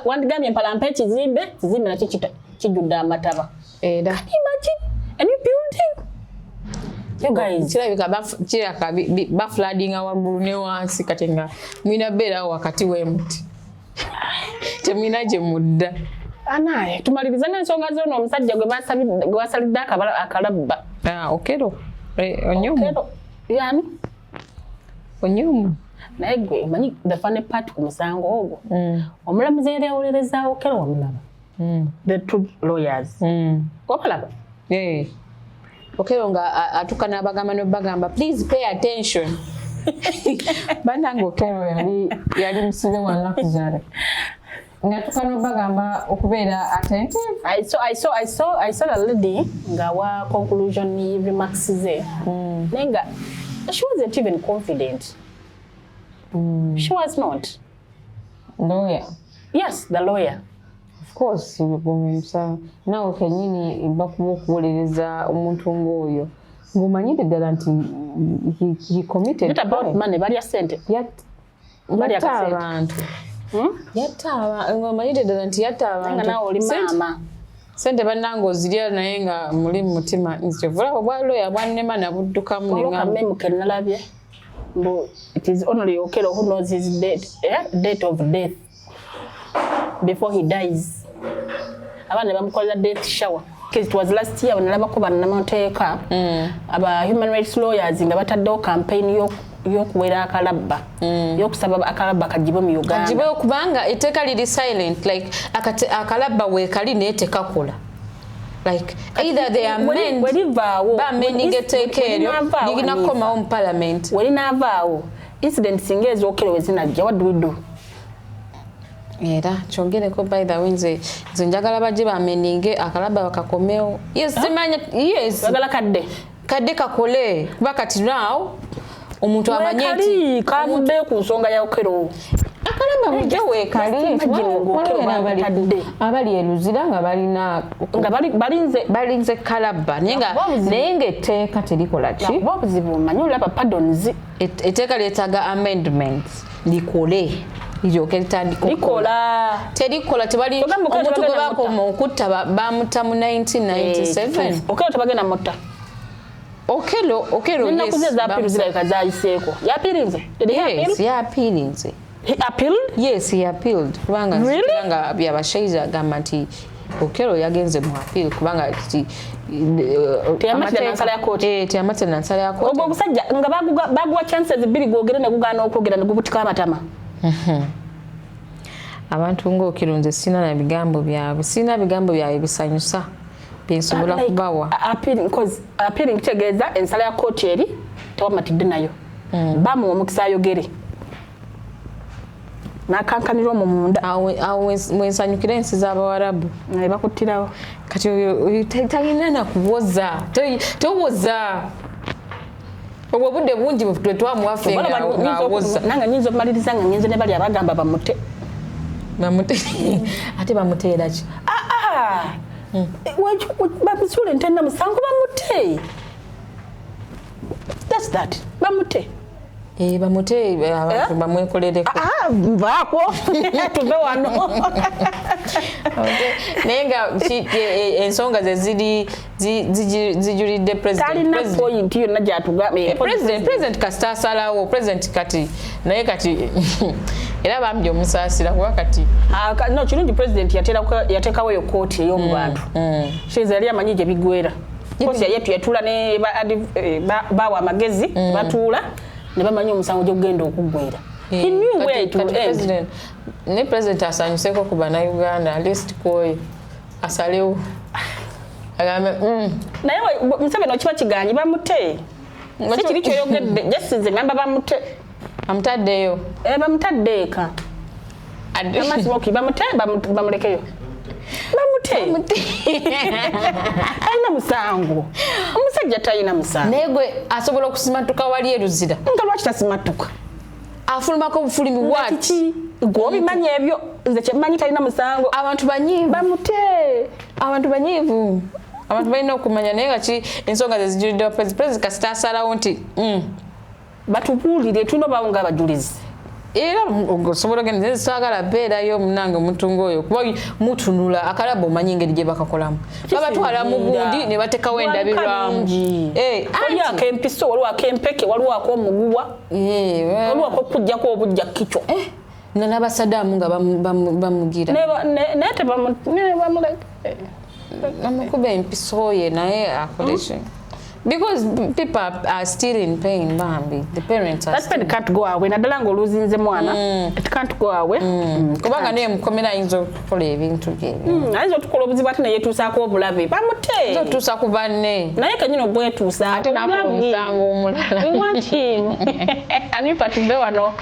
Wandigambye mpalampa ekizimbe, kizimbe nakyo kijjudde amataba. Era Imagine a new building, you guys. Kirabika kirabika bafloodinga waggulu ne wansi. Kati nga mulina beerawo wakati w'emuti, temulina gye mudda. Anaye tumaliriza n'ensonga zoono omusajja gwe basalidde akalabba. Ah, Okello. Eh, Onyum. Okello. Yani? Onyum. Naye gwe omanyi the funny part ku musango ogwo, omulamuzi yali awolereza Okello, wamulaba, the two lawyers, obalaba? Eh. Okello nga atuuka n'abagamba n'obagamba, "Please pay attention." Bannange, Okello yali musibe wa luxury, ng'atuuka n'obagamba okubeera attentive. I saw the lady nga wa conclusion remarks ze, naye nga she wasn't even confident. She was not. Lawyer? Yes, the lawyer. Of course, musa naawe kennyini bakuba okuwolereza omuntu ng'oyo ng'omanyire ddala nti he committed Not about crime. money, balya sente. Balya Yatta akasente. abantu. Yatta ng'omanyire ddala nti yatta Naye nga abantu. naawe oli maama. Sente bannange ozirya, naye nga muli mu mutima nze vulaba obwa lawyer bwannema nabuddukamu. Waliwo Ne ka meme ke nalabye mbu it is only Okello who knows his date, eh? Date of death before he dies. Abaana ne bamukolera death shower. It was last year nalabako bannamateeka, aba human rights lawyers, nga bataddewo campaign y'okuwera akalabba, y'okusaba akalabba kagibwe mu Uganda. Kagibweyo kubanga etteeka liri silent, like akalabba weekali naye tekakola. Like either they amend, Werivaawo, bamendinga etteeka eryo, lirina kukomawo mu parliament. Werinaavaawo, incident singa ez'Okello we zinajja, what do we do? Era kyongereko, by the way, nze njagala bajje bamendinge akalabba bakakomewo. Yes, simanya, yes. Bagala kadde. Kadde kakole, kuba kati now omuntu amanye nti Wekali kavuddeyo ku nsonga ya Okello. Akalabba bulijjo weekali. Just imagine ng'Okello bamutadde. Abali e Luzira nga balina Nga balinze. Balinze kalabba, naye nga Nakuba obuzibu. naye ng'etteeka terikola ki. Nakuba obuzibu, manyi olaba pardons. Etteeka lyetaaga amendments, likole liryoke litandike okukola. Likola. Terikola, tebali. Togamba Okello Omuntu gwe tebagenda bakoma okutta bamutta mu 1997. Okello tebagenda mutta. Okello, Okello. Ennaku ze Yes. za appeal zirabika zayiseeko. Yapirinze? Did he Yes. appeal? Yapirinze. He appealed? Yes, he appealed, kubanga Really? nzijukira nga Byabashaija agamba nti Okello yagenze mu appeal kubanga ti Teyamatira na nsala ya kooti. Eh, teyamatira na nsala ya kooti. Ogwo ogusajja nga baguwa chances bbiri gwogere ne gugaana okwogera, ne gubutika amatama. Abantu ng'Okello nze sirina na bigambo byabwe, sirina bigambo byabwe bisanyusa byensobola Like, kubawa. Appealing, 'cause appealing kitegeeza ensala ya kooti eri tewamatidde nayo, bamuwa omukisa ayogere n'akankanira omwo munda. Awo mwensanyukira ensi z'Abawarabu. Ne bakuttirawo. Kati oyo talina nakuwoza. Towoza, obwo obudde bungi bwe twamuwaffe ng'awoza. Nange nyinza okumaliriza nga ngenze ne bali abagamba bamute. Ate bamuteera ki? Ah, bamusuula entenna musango, bamute. That's that, bamute. Eh, bamute, abantu Eh? bamwekolereko. Ah, nvaako, tuve wano. Naye nga ensonga ze ziri zijulidde president. Talina President. point yonna gyatugambye. Eh, president kasita asalawo, president kati naye kati era bambi omusaasira kuba kati Ah, no, kirungi president yateekawo eyo kooti ey'omu bantu. Kitegeeza yali amanyi gye biggwera. Kooti yali yatuula ne bawa amagezi, batuula ne bamanya omusango gyogenda okuggwera. He knew where it Kati would end. Ne president asanyuseko ku bannayuganda, at least kwoyo asalewo. Agambe Naye Museveni okiba kiganyi bamute. Si kiri kyoyogedde, just nze ngamba bamute. Amutaddeyo. Bamutadde eka. Amasimoki bamute, bamulekeyo. Bamute. Talina musango. Omusajja talina musango. Naye gwe asobola okusimatuka wali eruzira. Nga lwaki tasimatuka? Afulumako obufulumi what? Gwe obimanyi ebyo, nze kyemmanyi talina musango. Abantu banyiivu. Bamute. Abantu banyiivu. Abantu balina okumanya naye nga ki ensonga ze zijulidde wa president kasita asalawo nti batubuulire tulina obaawo ng'abajulizi. Era osobola ogenda nze saagala beerayo munange omuntu ng'oyo kuba mutunula akalabo omanyi engeri gye bakakolamu. Babatwala mu gundi ne batekawo endabirwamu. Waliwo ak'empiso, waliwo ak'empeke, waliwo ak'omuguwa, waliwo ak'okuggyako obujja kikyo. Nalaba Saddam nga bamugira. Naye tebamuleka. Bamukuba empiso ye naye akole ki? Because people are still in pain, bambi. The parents are That pain can't go away. Naddala ng'oluzinze mwana. It can't go away. Kubanga naye mukomera ayinza okukola ebintu bye. Ayinza okukola obuzibu ate naye yeetuusaako obulabe. Bamute. Ayinza okutuusa ku banne. Naye kennyini obwetuusa. Ate n'akola omusango omulala. We want him. Anifa tuve wano.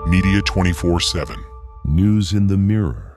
Media 24/7. News in the Mirror.